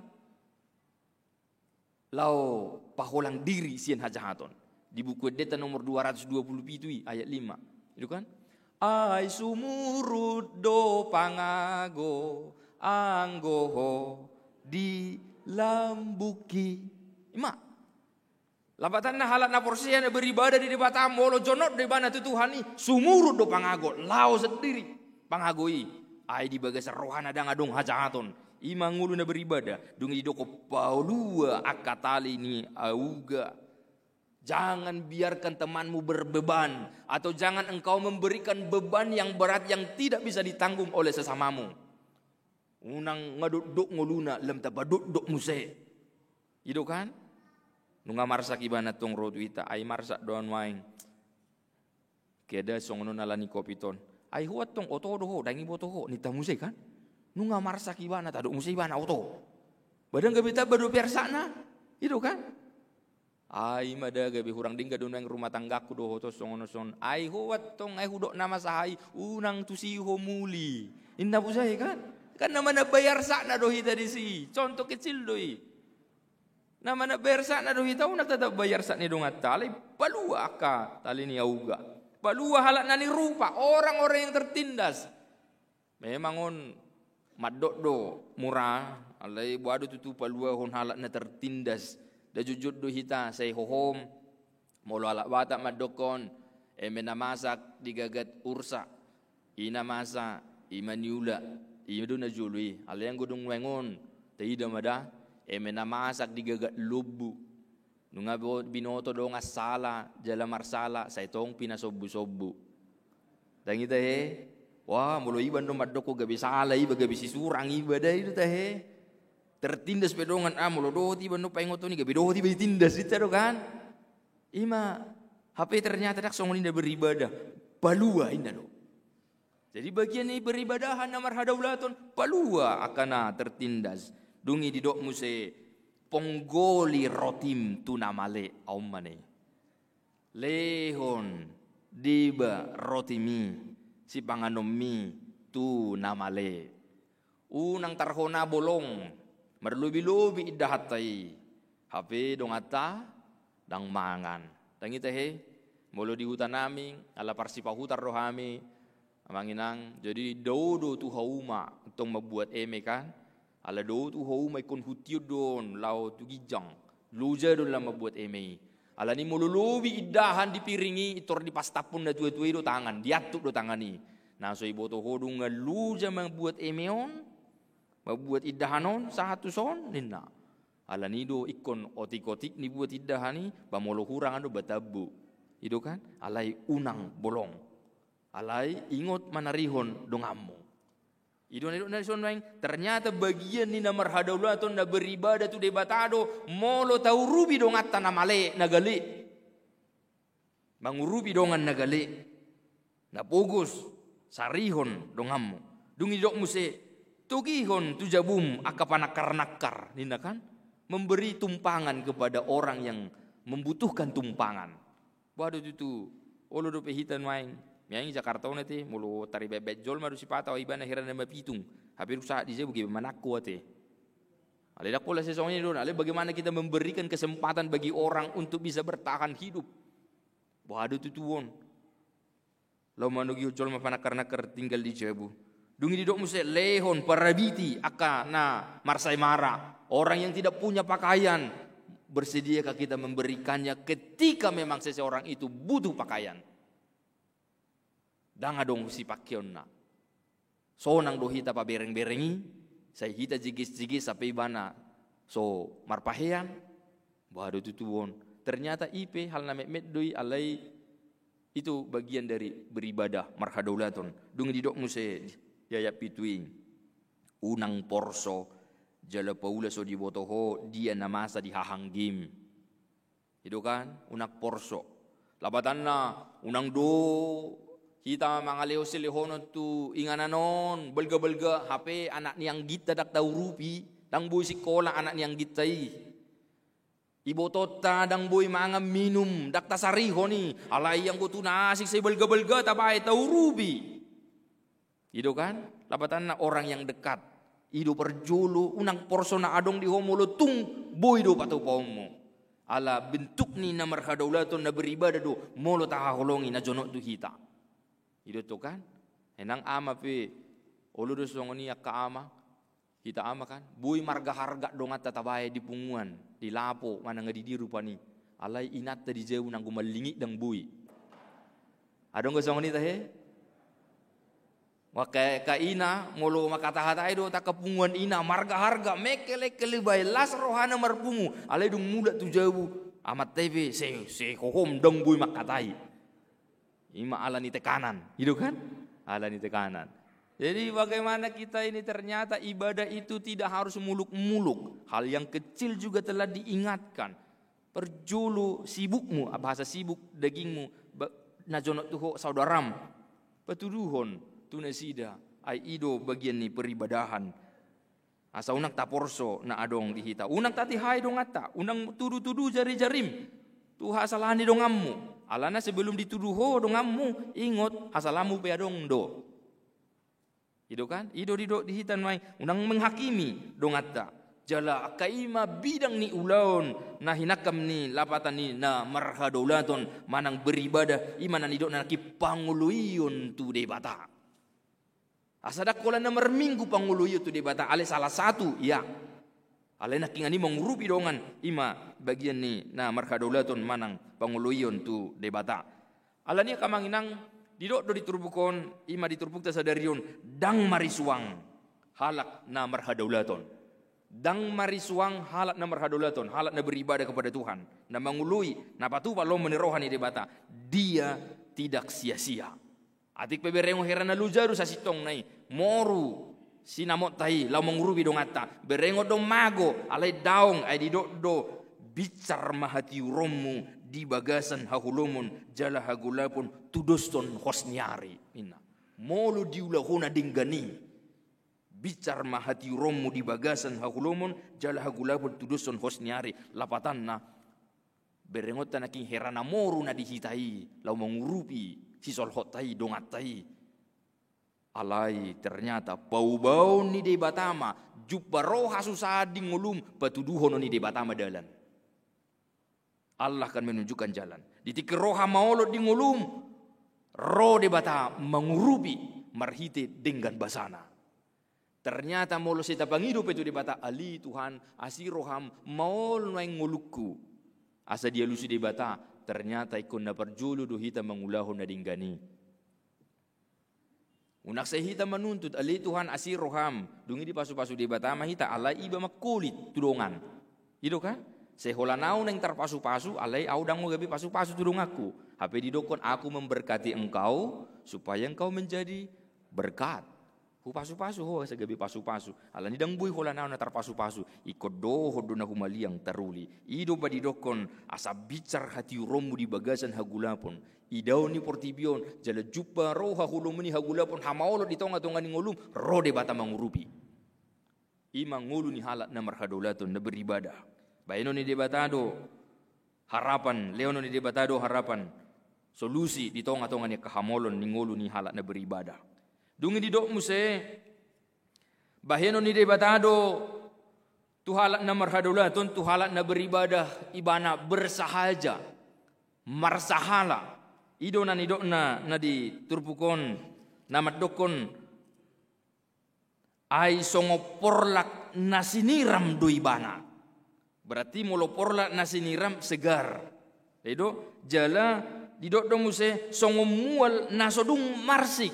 laho paholang diri sian hajahaton. Di Buku Endenta nomor dua ratus dua puluh pitu i ayat lima. I do kan? Ai sumurut do pangago anggo ho di lambungki. I ma. Lapatanna halak na porsea na beribadah di Debata, molo jonok do ibana tu Tuhan i, sumurut do pangago, lao sandiri pangago i. Ai di bagasan rohana ndang adong hajahaton. I ma ngolu na beribadah, dung i didok palua angka tali ni auga. Jangan biarkan temanmu berbeban, atau jangan engkau memberikan beban yang berat yang tidak bisa ditanggung oleh sesamamu. Unang nga dokdok ngoluna, lam tapadokdok muse. I do kan? Nunga marsak ibana tong ro tu hita, ai marsak do nuaeng. Keda songon on ala ni covid on. Ai ho antong oto do ho, ndang iboto ho, ninta muse kan? Nunga marsak ibana, tadok muse ibana oto. Ba ndang gabe tamba dope arsakna. I do kan? Ai ma da gabe hurang denggan do nuaeng rumah tanggangku dohot ho songon on songon. Ai ho antong, ai hudok na masa ai, unang tusi ho muli. Ninna muse i kan? Kan na manambai arsakna do hita disi. Contoh kecil do i. Na manambai arsakna do hita, unang tatambai arsak ni donganta, alai palua angka tali ni auga. Palua halak na nirupa, orang-orang yang tertindas. Memang on mandok do mura, alai boha do tutu paluahon halak na tertindas. Nda jotjot do hita sai hohom. Molo halak Batak mandokkon, eme na masak di gagat ursa, i na masa, i ma niula, i do na jolo i. Alai anggo dung nuaeng on, taida ma da, eme na masak di gagat lombu. Nunga bo-, binoto dongan sala, jala marsala, sai tong pinasombu-sombu. Ndang i tahe? Wah, molo iba do mandok ho gabe sala iba, gabe sisurang iba, da i do tahe. Tertindas pe dongan, ah, molo dohot iba do paingoton i, gabe dohot iba ditindas, ninta do kan? I ma, hape ternyata ndang songon i na beribadah. Palua ninna do. Jadi bagian ni beribadahan na marhadaulaton, palua angka na tertindas. Dung i didok muse, ponggoli rotim tu na male, on ma na i. Lehon deba rotim i, sipanganonmi tu na male. Unang tarhona bolong, marlobi-lobi indahanta i. Hape donganta ndang mangan. Ndang i tahe, molo di huta nami, ala parsipahutar do hami, amang inang, jadi dao do tu hauma, tong mambuat eme kan. Ala dao tu hauma ingkon hutihon do on, laho tu ginjang. Loja do lam mambuat eme i. Ala ni molo lobi indahan di piring i, intor dipastaphon na tua-tua i do tangan, diantuk do tangan i. Na so iboto ho do nga loja mambuat eme on, mambuat indahan on, sahat tu son, ninna. Ala ni do ingkon otik-otik ni buat indahan i, ba molo hurang do ba tambu. I do kan? Alai unang bolong. Alai ingot manarihon donganmu. I do na nidok na dison nuaeng, ternyata bagian ni na marhadaulaton na beribadah tu Debata do, molo taurupi donganta na male, na gale. Mangurupi dongan na gale, na pogos, sarihon donganmu. Dung i didok muse, togihon tu jabum angka panangkar-nangkar, ninna kan? Memberi tumpangan kepada orang yang membutuhkan tumpangan. Boha do tutu, olo dope hita nuaeng. Mian i Jakarta on ate, molo taribaen-baen jolma do sipata, o ibana hira na mapitung. Hape dung sahat di jabu gabe manangko ate. Alai ndang pola sai songon i do, alai bagaimana kita memberikan kesempatan bagi orang untuk bisa bertahan hidup. Boha do tutu on. Laho manogihon jolma panangkar-nangkar tinggal di jabu. Dung i didok muse, lehon, parabiti angka na marsaemara. Orang yang tidak punya pakaian, bersediakah kita memberikannya ketika memang seseorang itu butuh pakaian? Ndang adong sipangkeonna. Sonang do hita pabereng-bereng i, sai hita jigis-jigis sampe ibana so marpahean. Boha do tutu on. Ternyata i pe hal na metmet do i, alai itu bagian dari beribadah marhadaulaton. Dung i didok muse di ayat pitu i, unang porso, jala paula so diboto ho dia na masa di hahanggim. I do kan, unang porso. Lapatanna, unang do hita mangalehon silehonon tu inganan on, balga-balga, hape anak ni angginta ndang taurupi, ndang boi sikola anak ni angginta i. Ibotonta ndang boi mangan minum, ndang tasarihon i, alai anggo tu na asing sai balga-balga tabaen taurupi. I do kan? Lapatanna orang yang dekat. I do parjolo, unang porso na adong di ho molo tung boi do patupaonmu. Ala bentuk ni na marhadaulaton na beribadah do, molo tahaholongi na jonok tu hita. I do tu kan? Enang ama pe, olo do songon i angka ama, hita ama kan? Boi marga-harga donganta tabaen di punguan, di lapo, manang di dia rupani. Alai inanta di jabu nanggo mallingit ndang boi. Adong do songon i tahe? Maka angka ina, molo mangkata-hatai do, angka punguan ina, marga-harga, mengkel-engkel dibaen, las rohana marpungu, alai dung mulak tu jabu, amanta i pe, se, se hohom ndang boi mangkatai. I ma ala ni tekanan, i do kan? Ala ni tekanan. Jadi bagaimana kita ini ternyata ibadah itu tidak harus muluk-muluk. Hal yang kecil juga telah diingatkan. Parjolo sibukmu, ah, bahasa sibuk dagingmu, ba-, na jonok tu ho saudaram, patuduhon tu nasida, ai i do bagian ni peribadahan. Asa unang taporso na adong di hita, unang tatihai donganta, unang tudutudu jarijarim tu hasalahan ni donganmu. Alana sebelum ditudu ho donganmu, ingot, hasalahanmu pe adong do. I do kan? I do didok di hita nuaeng, unang menghakimi donganta. Jala angka i ma bidang ni ulaon na hinangkam ni lapatan ni na marhadaulaton manang beribadah, i ma na nidok na nangkin pangoloion tu Debata. Asa ndang holan na marminggu pangoloion tu Debata, alai salah satu, ia. Alai nangkiningan i mangurupi dongan, i ma bagian ni na marhadaulaton manang pangoloion tu Debata. Alani i angka amang inang, didok do di turpuk on, i ma di turpukta sadari on, ndang marisuang halak na marhadaulaton. Ndang marisuang halak na marhadaulaton, halak na beribadah kepada Tuhan, na mangoloi, na patupa lomo ni roha ni Debata. Dia tidak sia-sia. Atik pe berengon hera na loja do sasintongna i, moru sinamotta i laho mangurupi donganta, berengon do mago, alai daong, ai didok do, binsar ma hatiuronmu di bagasan haholomon jala hagolapon tudoshon hos ni ari, ninna. Molo diula ho na denggan i, binsar ma hatiuronmu di bagasan haholomon jala hagolapon tudoshon hos ni ari, lapatanna, berengonta nangkin hera na moru na di hita i laho mangurupi sisolhotta i, donganta i. Alai ternyata paubaon ni Debata ma, jumpa ro hasusahan di ngolum, patuduhon ni Debata ma dalan. Allah akan menunjukkan jalan. Di tingki ro hamaolon di ngolum, ro Debata mangurupi marhite denggan basana. Ternyata molo sai tapangido pe tu Debata, ale Tuhan, asi roham, maol nuaeng ngolungku. Asa dialusi Debata, ternyata ingkon na parjolo do hita mangulahon na denggan i. Unang sai hita manuntut, ale Tuhan, asi roham, dung i dipasupasu Debata ma hita, alai iba mangkolit tu dongan. I do kan? Sai holan ahu naeng tarpasupasu, alai ahu ndang gabe pasupasu tu donganku. Hape didokkon, aku memberkati engkau supaya engkau menjadi berkat. Hupasupasu ho asa gabe pasupasu. Alani ndang boi holan ahu na tarpasupasu. Ingkon dohot do na humaliang taruli. I do umbahen didokkon, asa binsar hatiuronmu di bagasan hagolapon. Idaon ni portibi on, jala jumpa ro haholomon i, hagolapon, hamaolon di tongatonga ni ngolum, ro Debata mangurupi. I ma ngolu ni halak na marhadaulaton, na beribadah. Bahenon ni Debata do harapan, lehonon ni Debata do harapan, solusi di tongatonga ni angka hamaolon ni ngolu ni halak na beribadah. Dung i didok muse, bahenon ni Debata do tu halak na marhadaulaton, tu halak na beribadah, ibana bersahaja, marsahala. I do na nidokna na di turpuk on, na mandokkon, ai songon porlak na siniram do ibana. Berarti molo porlak na siniram, segar. I do, jala didok do muse songon mual na so dung marsik.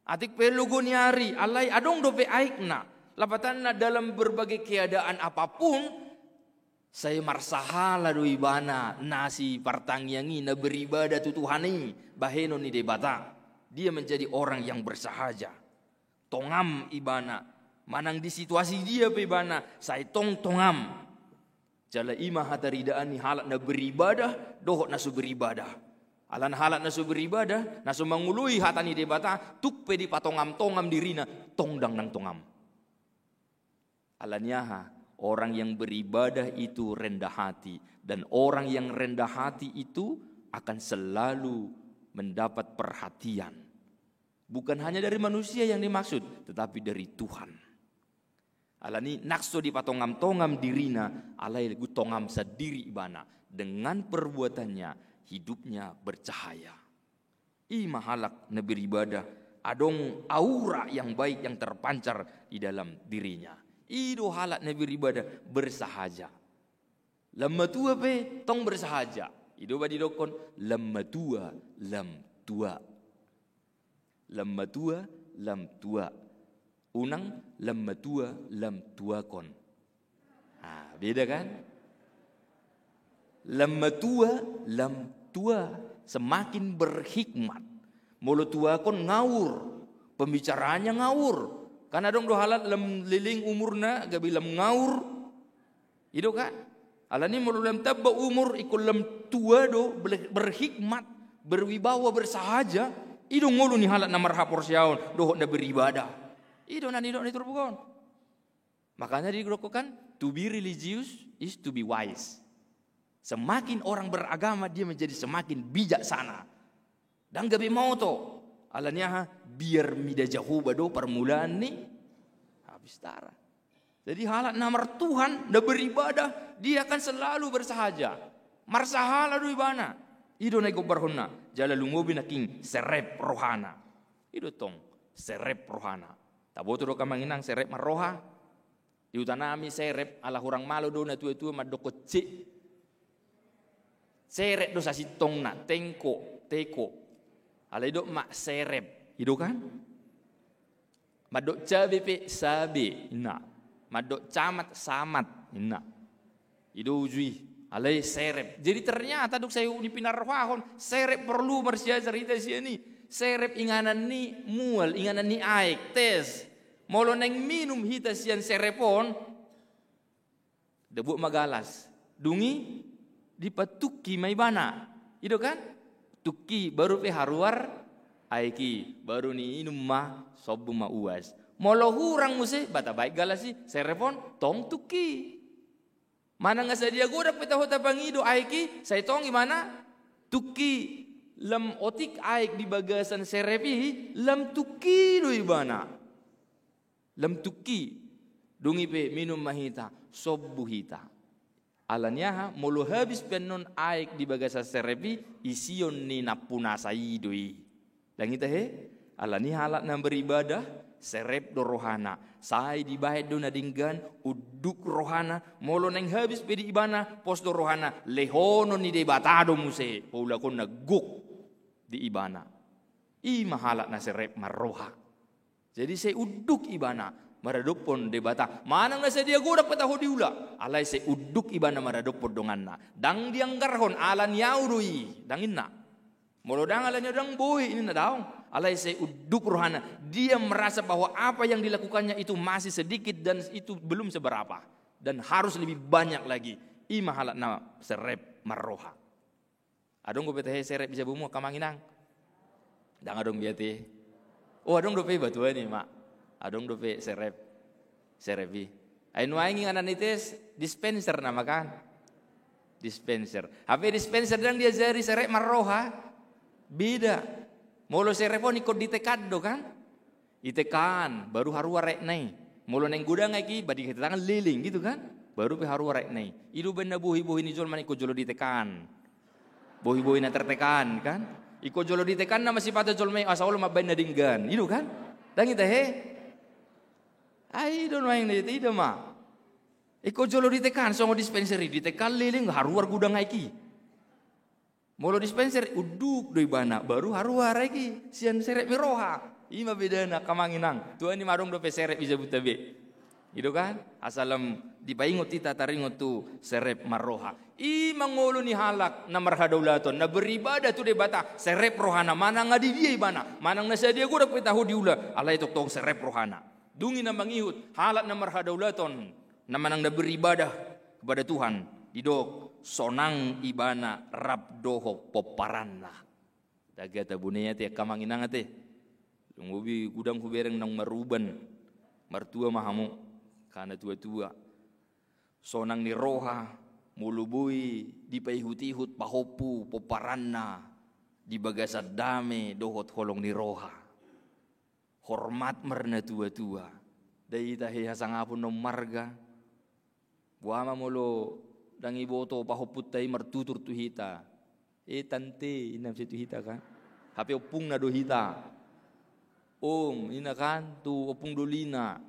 Atik pe logo ni ari, alai adong dope aikna. Lapatanna, dalam berbagai keadaan apapun, sai marsahala do ibana na sipartangiang i, na beribadah tu Tuhan i, bahenon ni Debata. Dia menjadi orang yang bersahaja. Tongam ibana, manang di situasi dia pe ibana, sai tong tongam. Jala i ma hataridaan ni halak na beribadah dohot na so beribadah. Alana halak na so beribadah, na so mangoloi hata ni Debata, tung pe dipatongamtongam dirina, tong ndang nang tongam. Alani aha? Orang yang beribadah itu rendah hati, dan orang yang rendah hati itu akan selalu mendapat perhatian. Bukan hanya dari manusia yang dimaksud, tetapi dari Tuhan. Alani nang so dipatongamtongam dirina, alai gu tongam sandiri ibana, dengan perbuatannya hidupnya bercahaya. I ma halak na beribadah, adong aura yang baik yang terpancar di dalam dirinya. I do halak na beribadah, bersahaja. Lam matua pe tong bersahaja. I do umbahen didokkon, lam matua, lam tua. Lam matua, lam tua. Unang lam matua, lam tuakon. Ah, beda kan? Lam matua, lam tua. Semakin berhikmat. Molo tuakon ngawur, pembicaraannya ngawur. Kan adong do halak lam leleng umurna, gabe lam ngawur. I do kan? Alani molo lam tamba umur, ingkon lam tua do, ber-, berhikmat. berwibawa, bersahaja, i do ngolu ni halak na marhaporseaon dohot na beribadah. I do na nidok ni turpuk on. Makanya didok kan, to be religious is to be wise. Semakin orang beragama, dia menjadi semakin bijaksana. Ndang gabe maoto. Alani aha? Biar mida Jahowa do parmulaan ni habistara. Jadi halak na martuhan, na beribadah, dia akan selalu bersahaja. Marsahala do ibana. I do na igombarhonna. Jala lumobi nangkin serep rohana. I do tong, serep rohana. Taboto do, amang inang, serep marroha? Di huta nami serep, ala hurang malo do na tua-tua mandokkon ce. Serep do sasintongna, tengko, teko. Alai didok ma serep, i do kan? Mandok cabe pe sabe, inna. Mandok camat, samat, inna. I do uju i, alai serep. Jadi ternyata dung sai ni pinarrohahon, serep porlu marsiajar hita sian i. Serep inganan ni mual, inganan ni aek, tes. Molo naeng minum hita sian serep on, dibuat ma galas. Dung i dipatungki ma ibana. I do kan? Tungki, baru pe haruar aek i, baru niinum ma, sombu ma uas. Molo hurang muse, ba tabaen galas i, serep on, tong tungki. Manang na sadia godang pe taho tapangido aek i, sai tong ibana tungki. Lam otik aek di bagasan serep i, lam tungki do ibana. Lam tungki. Dung i pe minum ma hita, sombu hita. Alani aha? Molo habis pe annon aek di bagasan serep i, ision ni nampunasa i do i. Ndang i tahe? Alani halak na beribadah, serep do rohana. Sai dibaen do na denggan, unduk rohana, molo naeng habis pe di ibana, pos do rohana, lehonon ni Debata do muse paulakonna gok di ibana. I ma halak na serep marroha. Jadi sai unduk ibana maradophon Debata. Manang na sadia godang pe taho diula, alai sai unduk ibana maradophon donganna. Ndang dianggarhon, alani au do i, ndang inna. Molo ndang alani au, ndang boi ninna, daong. Alai sai unduk rohana. Dia merasa bahwa apa yang dilakukannya itu masih sedikit dan itu belum seberapa. Dan harus lebih banyak lagi. I ma halak na serep marroha. Adong dope tahe serep di jabumu, amang inang? Ndang adong be ate. Oh, adong dope, ba tua ni ma. Adong dope serep. Serep i. Ai nuaeng inganan ni tes, dispenser nama kan? Dispenser. Hape dispenser ndang diajari serep marroha. Beda. Molo serep on ingkon ditekan do kan? Ditekan, baru haruar aekna i. Molo naeng godang aek i, ba ditekan leleng gitu kan? Baru pe haruar aekna i. I do umbaen na bohi-bohi ni jolma na ingkon jolo ditekan. Bohi-bohi na tertekan kan? Ingkon jolo ditekan nama sipata jolma i, asa olo mambaen na denggan. I do kan? Ndang i tahe? Ai i do nuaeng na i taida ma. Ingkon jolo ditekan, songon dispenser i, ditekan leleng, haruar godang aek i. Molo dispenser, unduk do ibana, baru haruar aek i sian serep ni roha. I ma bedana, amang inang. Tua ni ma, adong dope serep di jabuta be. I do kan? Asa lam dipaingot hita taringot tu serep marroha. I ma ngolu ni halak na marhadaulaton, na beribadah tu Debata, serep rohana, manang na di dia ibana, manang na sadia godang pe taho diula, alai tongtong serep rohana. Dung i na mangihut halak na marhadaulaton, na manang na beribadah kepada Tuhan, didok sonang ibana rap dohot pomparanna. Dagata bonea ate, angka amang inang ate. Lumobi godang hubereng naung maruban, martua ma hamu, angka na tua-tua. Sonang ni roha molo boi dipaihut-ihut pahompu pomparanna di bagasan dame dohot holong ni roha. Hormat marnatua-tua. Ndai tahe hasangapon na ummarga. Boha ma molo ndang iboto pahompunta i martutur tu hita. E tante, ninna muse tu hita kan. Hape ompungna do hita. Om, ninna kan, tu ompung dolina.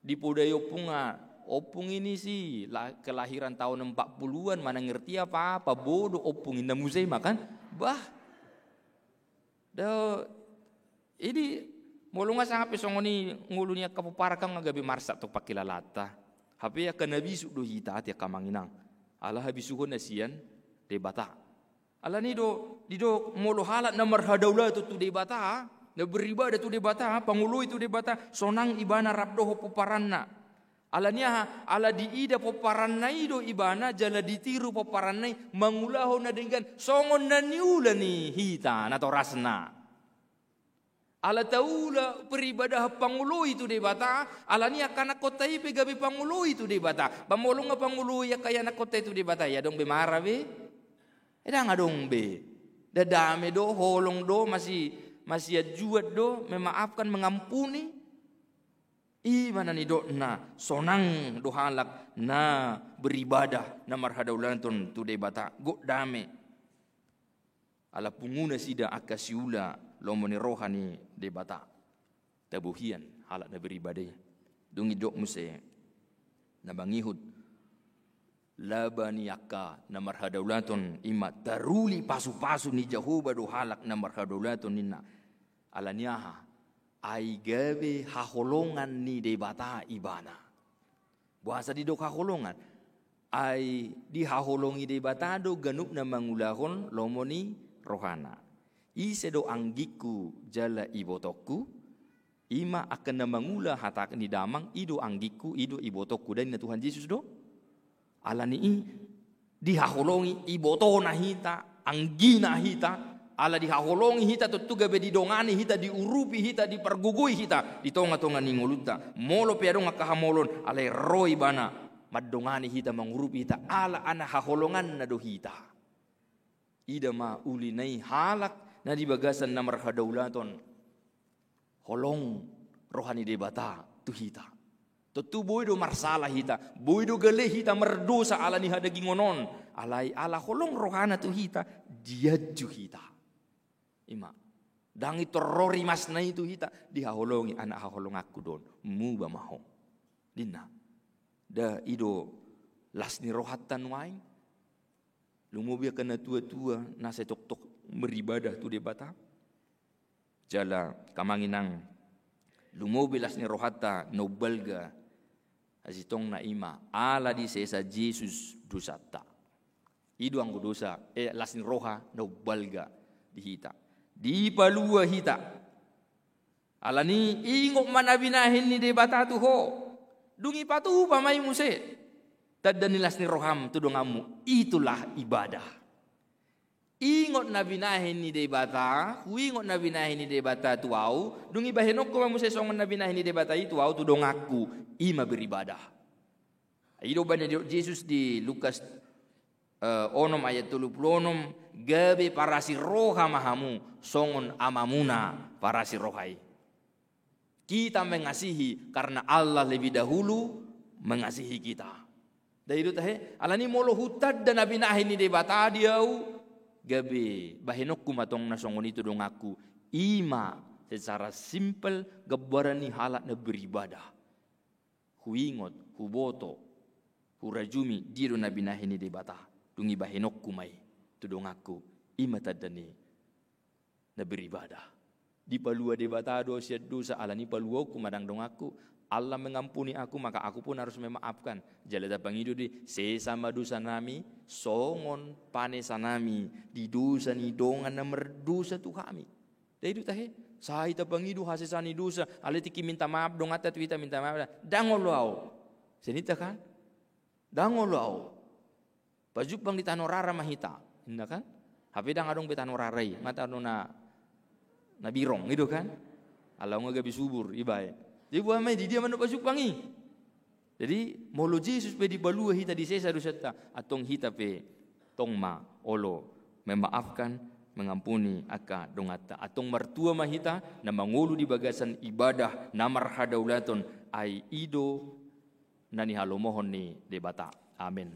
Dipodai ompung, ah, ompung ini sih la-, kelahiran tahun empat puluhan, mana ngerti apa-apa, bodoh ompung, ninna muse i ma kan. Bah. Do, ini molo nga sanga pe songon i ngolu ni angka pomparan, kan nga gabe marsak tong pangkilalaanta. Hape angka na bisuk do hita ate, angka amang inang. Ala habisuhon na sian Debata. Alani do didok molo halak na marhadaulaton tu Debata, na beribadah tu Debata, pangoloi tu Debata, sonang ibana rap dohot pomparanna. Ala ni aha? Ala diida pomparanna i do ibana, jala ditiru pomparanna i mangulahon na denggan songon na niula ni hita natorasna. Ala taula peribadahan pangoloi tu Debata, ala ni angka anakkonta i pe gabe pangoloi tu Debata. Ba molo nga pangoloi angka anakkonta i tu Debata, ia adong be mara be? Ndang adong be. Ndada dame do, holong do, masi, masianjuan do, memaafkan, mengampuni. I ma na nidokna, sonang do halak na beribadah, na marhadaulaton tu Debata, gok dame. Ala pungu nasida angka siula lomo ni roha ni Debata. Tabo hian halak na beribadah i. Dung i didok muse na mangihut laba ni angka na marhadaulaton, i ma taruli pasupasu ni Jahowa do halak na marhadaulaton ninna. Ala ni aha? Ai gabe haholongan ni Debata ibana. Boasa didok haholongan? Ai dihaholongi Debata do ganup na mangulahon lomo ni rohana. Ise do anggingku jala ibotongku? I ma angka na mangula hata ni Damang, i do anggingku, i do ibotongku, da ninna Tuhan Jesus do. Ala ni i dihaholongi, ibotona hita, anggina hita, ala dihaholongi hita, tontu gabe didongani hita, diurupi hita, dipargogoi hita di tongatonga ni ngolunta. Molo pe adong angka hamolon, alai ro ibana mandongani hita, mangurupi hita, ala anak haholonganna do hita. Ida ma uli na i halak na di bagasan na marhadaulaton. Holong roha ni Debata tu hita. Tontu boi do marsala hita, boi do gale hita mardosa ala ni hadagingon on. Alai ala holong rohana tu hita, dianju hita. I ma. Ndang i torro rimasna i tu hita, dihaholongi, anak haholonganku do on, muba ma ho. Ninna. Da i do las ni rohanta nuaeng. Lumobi angka na tuatua na sai toktok beribadah tu Debata. Jala angka amang inang, lumobi las ni rohanta na umbalga. Sasintongna i ma ala disesa Jesus dosanta. I do anggo dosa, eh, las ni roha na umbalga di hita. Dipalua hita. Ala ni i ingot ma na binahen ni Debata tu ho. Dung i patupa ma i muse. Tanda ni las ni roham tu donganmu, itulah ibadah. Ingot na binahen ni Debata, huingot na binahen ni Debata tu ahu, dung i bahenonku ma muse songon na binahen ni Debata i tu ahu tu donganku, i ma beribadah. I do umbahen na didok Jesus di Lukas, eh, onom ayat tolu pulu onom, gabe parasi roha ma hamu songon Amamuna parasi roha i. Kita mengasihi karena Allah lebih dahulu mengasihi kita. Da i do tahe, ala ni molo hutanda na binahen ni Debata di ahu, gabe bahenonku ma tong na songon i tu donganku, i ma secara simpel gambaran ni halak na beribadah. Huingot, huboto, hurajumi dia do na binahen ni Debata, dung i bahenonku ma i tu donganku, i ma tanda ni na beribadah. Dipalua Debata do sian dosa, ala ni paluaonku ma ndang donganku. Allah mengampuni aku, maka aku pun harus memaafkan. Jala tapangido do i, sesa ma dosanami songon panesanami di dosa ni dongan na mardosa tu hami. Da i do tahe, sai tapangido hasesaan ni dosa, alai tingki minta maaf donganta tu hita, minta maaf da. Ndang olo ahu. Sian hita kan? Ndang olo ahu. Pajumpang di tano rara ma hita, inna kan? Hape ndang adong be tano rara i, nga tano na, na birong, i do kan? Ala nga gabe subur, ibaen. Jadi boha ma i, di dia ma na pajumpang i? Jadi, molo Jesus pe dipalua hita, disesa dosanta, antong hita pe tong ma olo memaafkan, mengampuni angka donganta. Antong martua ma hita na mangolu di bagasan ibadah na marhadaulaton, ai i do na nihalomohon ni Debata. Amen.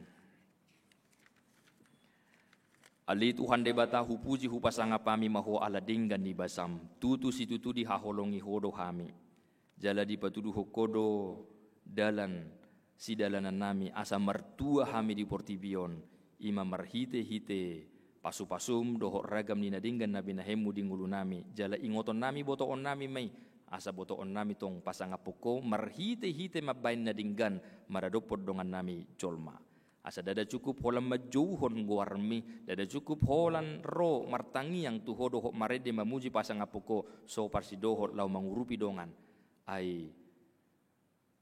Ale Tuhan Debata, hupuji hupasangap hami ma Ho ala denggan ni basam. Tutu situtu dihaholongi Ho do hami. Jala dipatuduhon Ho do dalan sidalanannami asa martua hami di portibi on, i ma marhitehite pasupasum dohot ragam ni na denggan na binahenmu di ngolunami, jala ingotonnami, botoonnami ma i, asa botoonnami tong pasangaphon Ho marhitehite mambaen na denggan maradophon dongannami jolma. Asa ndada cukup holan manjouhon goarmi, ndada cukup holan ro martangiang tu Ho dohot marende mamuji pasangaphon Ho, so parsidohot laho mangurupi dongan. Ai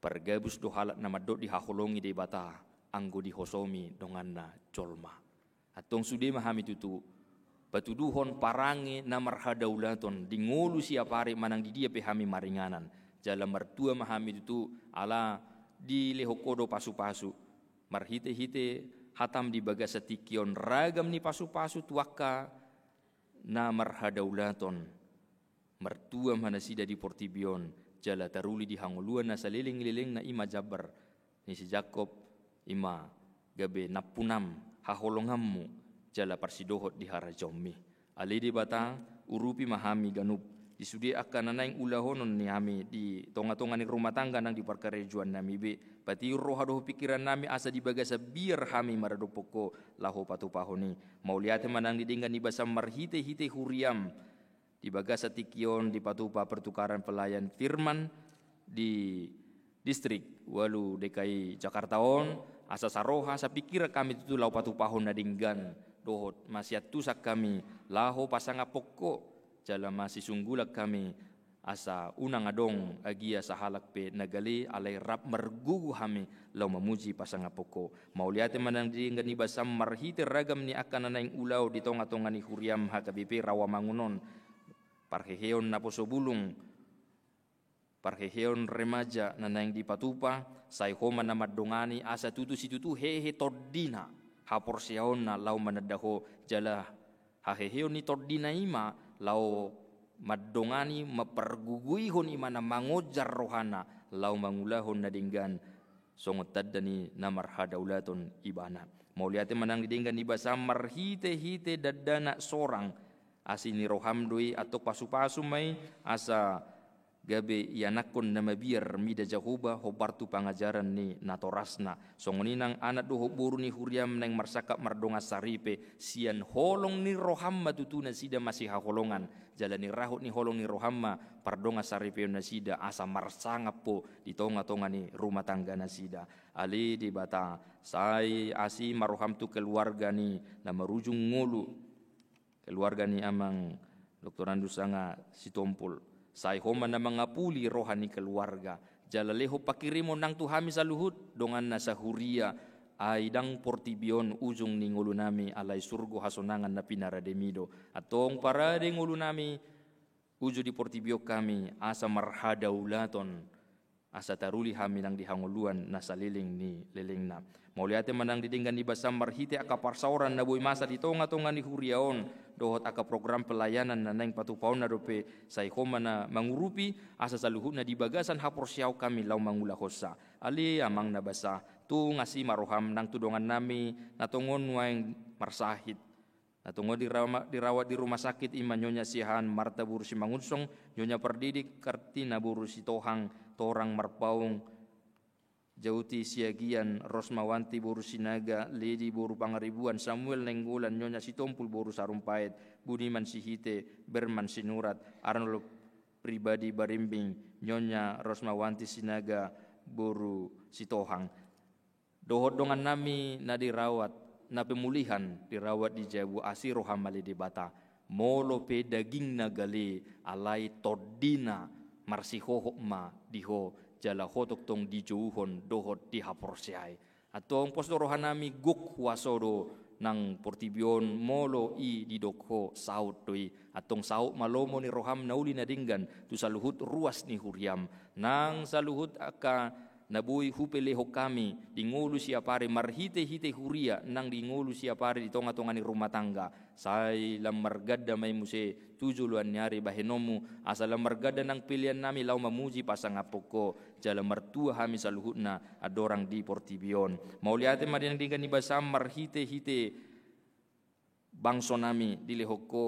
Pargabus do halak na mandok dihaholongi Debata, anggo dihosomi donganna jolma. Antong sude ma hami tutu patuduhon parange na marhadaulaton di ngolu siapari manang di dia pe hami maringanan. Jala martua ma hami tutu ala dilehon Ho do pasupasu. Marhitehite hatam di bagasan tingki on ragam ni pasupasu tu angka na marhadaulaton. Martua ma nasida di portibi on, jala taruli di hangoluan na saleleng-lelengna, i ma jambar ni si Jakob, i ma gabe nampunam, haholonganmu, jala parsidohot di harajaonmi. Ale Debata, urupi ma hami ganup di sude angka na naeng ulahonon ni hami di tonga-tonga ni rumah tangga nang di parkarejoannami be. Patiur roha dohot pingkirannami asa di bagasan biar hami maradophon Ho laho patupahon i. Mauliate ma nang di denggan ni basam marhite-hite huriam. Di bagasan tingki on dipatupa pertukaran pelayan firman di distrik ualu D K I Jakarta on, asa saroha sapingkiran hami tutu laho patupahon na denggan dohot masiantusan hami laho pasangaphon Ho, jala masisunggulan hami asa unang adong agia sahalak pe na gale, alai rap margogo hami laho mamuji pasangaphon Ho. Mauliate ma nang di denggan ni basam marhite ragam ni angka na naeng ulaon di tonga-tonga ni huriam H K B P Rawamangun on. Parheheon naposo bulung, parheheon remaja na naeng dipatupa, sai Ho ma na mandongani asa tutu situtu hehe tondina, haporseaonna laho mananda Ho, jala haheheon ni tondina i ma laho mandongani, mampargogoihon, i ma na mangonjar rohana laho mangulahon na denggan songon tanda ni na marhadaulaton ibana. Mauliate ma nang di denggan ni basam marhite-hite dakdanak sorang. Asi ni roham do i, antong pasupasu ma i asa gabe ianakhon na mabiar mida Jahowa hombar tu pangajaran ni natorasna. Songon i nang anak dohot boru ni huriam naeng marsangkap mardongan saripe, sian holong ni roham ma tutu nasida masihaholongan. Jala ni rahut ni holong ni roham ma pardongan saripeon nasida asa marsangap Ho di tonga-tonga ni rumah tangga nasida. Ale Debata, sai asi ma roham tu keluarga ni na marujung ngolu, keluarga ni amang doktorandus sanga Sitompul. Sai Ho ma na mangapuli roha ni keluarga. Jala lehon pangkirimon nang tu hami saluhut donganna sahuria, ai ndang portibi on ujung ni ngolunami, alai surgo hasonangan na pinarademi do. Antong parade ngolunami uju di portibi on hami asa marhadaulaton, asa taruli hami nang di hangoluan na saleleng ni lelengna. Mauliate ma nang di denggan ni basam marhite angka parsaoran na boi masa di tonga-tonga ni huria on, dohot angka program pelayanan na naeng patupaonna dope, sai Ho ma na mangurupi asa saluhutna di bagasan haporseaon hami laho mangulahonsa. Ale Amang na basa, tung asi ma roham nang tu dongannami na tongon nuaeng marsahit, na tongon dirama-, dirawat di rumah sakit, i ma Nyonya Siahaan Marta boru Simangunsong, Nyonya Pardidik Kartina boru Sitohang, Torang Marpaung, Jauti Siagian, Rosmawanti boru Sinaga, Ledi boru Pangaribuan, Samuel Nainggolan, Nyonya Sitompul boru Sarumpait, Budiman Sihite, Berman Sinurat, Arnold Pribadi Barimbing, Nyonya Rosmawanti Sinaga boru Sitohang. Dohot dongannami na dirawat, na pemulihan, dirawat di jabu, asi roham ale Debata. Molo pe dagingna gale, alai tondina marsihohot ma di Ho, jala Ho tongtong dijouhon dohot dihaporseai. Antong pos do rohanami, gok huaso do nang portibi on, molo i didok Ho, saut do i. Antong saut ma lomo ni roham na uli na denggan tu saluhut ruas ni huriam. Nang saluhut angka na boi hupelehon hami di ngolu siapari marhite-hite huria nang di ngolu siapari di tonga-tonga ni rumah tangga. Sai lam marganda ma i muse tu joloan ni ari bahenonmu, asa lam marganda nang peleannami laho mamuji pasangaphon Ho, jala martua hami saluhutna andorang di portibi on. Mauliate ma di denggan ni basam marhite-hite bangsonami, dilehon Ho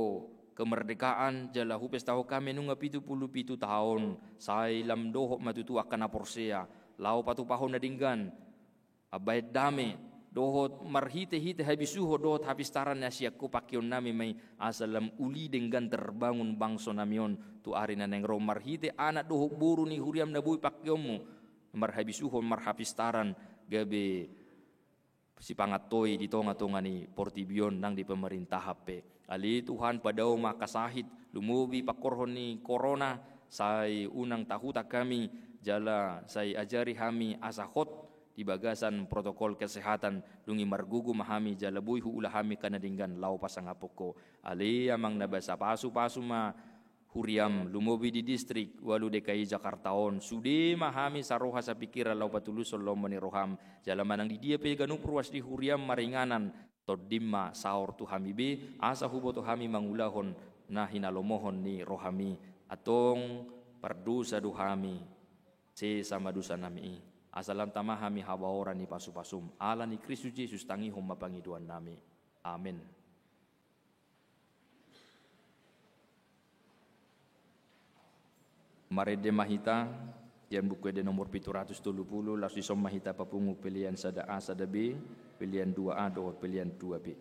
kemerdekaan, jala hupestahon hami nunga pitu pulu pitu taon, sai lam dohot ma tutu angka na porsea laho patupahon na denggan, mambahen dame, dohot marhite-hite habisuhon dohot hapistaran na sian Ho pangkeonnami ma i, asa lam uli denggan terbangun bangsonami on tu ari na naeng ro, marhite anak dohot boru ni huriam na boi pangkeonmu, marhabisuhon, marhapistaran, gabe sipangantoi di tonga-tonga ni portibi on nang di pemerintahan pe. Ale Tuhan, padao ma angka sahit, lumobi pangkorhon ni korona, sai unang tahutan hami, jala sai ajari hami asa hot di bagasan protokol kesehatan, dung i margogo ma hami jala boi huula hami angka na denggan laho pasangaphon Ho. Ale Amang na basa, pasupasu ma huriaM, lumobi di distrik ualu D K I Jakarta on, sude ma hami saroha sapingkiran laho patulushon lomo ni rohaM, jala manang di dia pe ganup ruas ni huriaM maringanan, TondiM ma saor tu hami be, asa huboto hami mangulahon na hinalomohon ni rohaMi. Antong pardosa do hami, sesa ma dosanami i, asa lam tama hami habaoran ni pasupasuM. Ala ni Kristus Jesus tangihon ma pangidoannami. Amen. Marende ma hita sian Buku Ende nomor pitu ratus tolu pulu, laos dison ma hita papungu pelean sada A, sada B, pelean dua A dohot pelean dua B.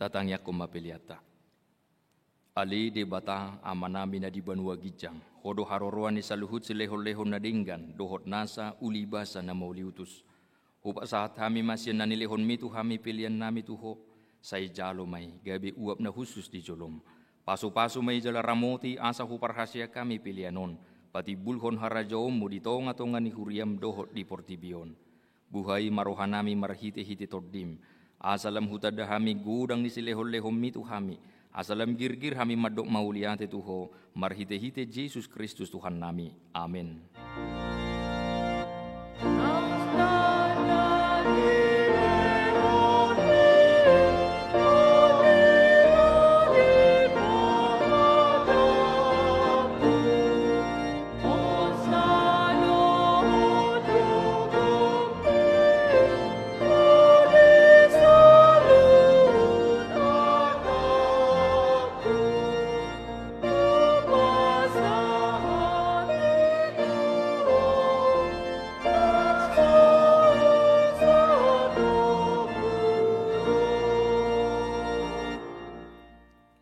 Tatangiangkon ma peleanta. Ale Debata, Amanami na di banua ginjang, Ho do haroroan ni saluhut silehonlehon na denggan dohot nasa ulibasa na mauliutus. Hupasahat hami ma sian na nilehonMi tu hami peleannami tu Ho, sai jalo ma i gabe uap na hushus di joloM. Pasupasu ma i jala ramoti asa huparhaseang hami pelean on patimbulhon harajaonMu di tongatonga ni huriaM dohot di portibi on. Buhai ma rohanami marhitehite TondiM, asa lam hutanda hami godang ni silehonlehonMi tu hami, asa lam girgir hami mandok mauliate tu Ho, marhitehite Jesus Kristus Tuhannami. Amen.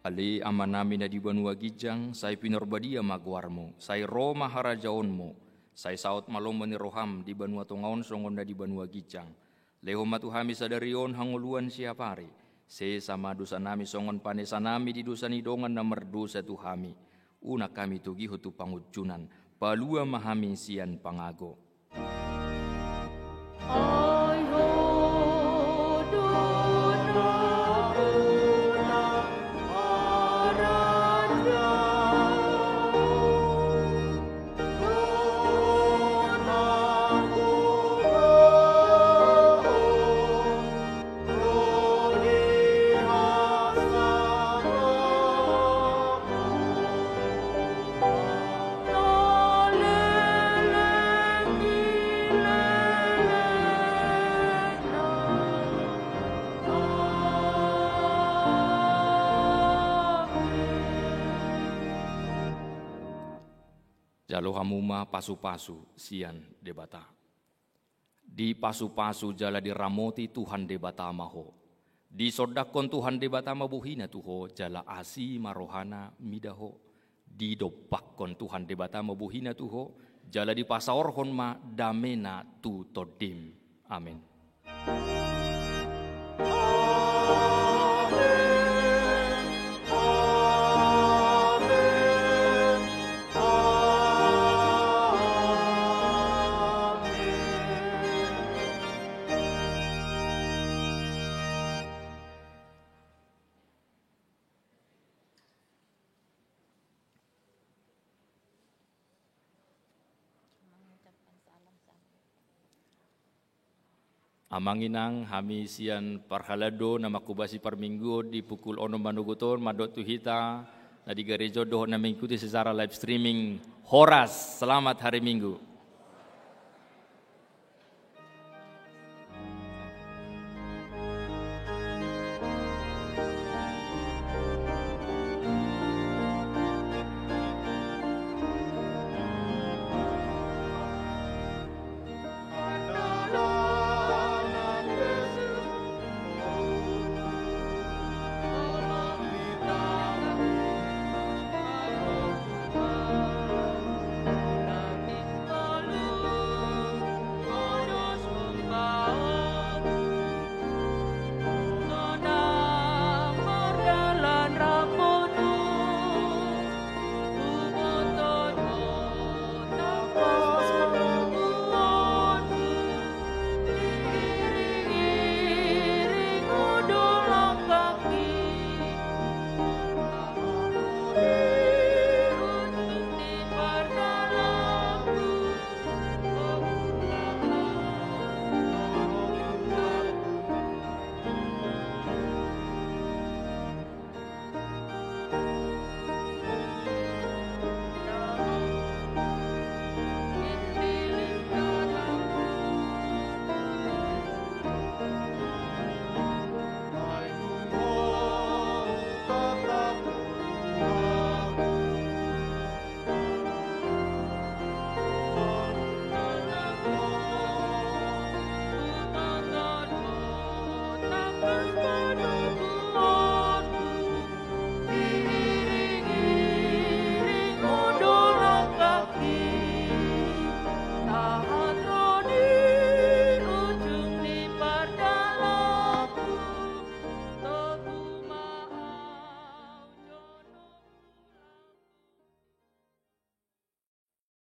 Ale Amanami na di banua ginjang, sai pinorbadia ma goarMu, sai ro ma harajaonMu, sai saut ma lomo ni rohaM di banua tonga on songon na di banua ginjang. Lehon ma tu hami sadari on hangoluan siapari, sesa ma dosanami songon panesanami di dosa ni dongan na mardosa tu hami. Unang hami togihon tu pangunjunan, palua ma hami sian pangago. Jalo hamu ma pasupasu sian Debata. Dipasupasu jala diramoti Tuhan Debata ma ho. Disondangkon Tuhan Debata ma bohina tu ho, jala asi ma rohana mida ho. Didompakkon Tuhan Debata ma bohina tu ho, jala dipasaorhon ma damena tu tondim. Amen. Amang inang, hami sian parhalado na manghobasi parmingguon di pukul onom manogot on mandok tu hita na di gareja on dohot na mengikuti secara live streaming. Horas, selamat hari Minggu.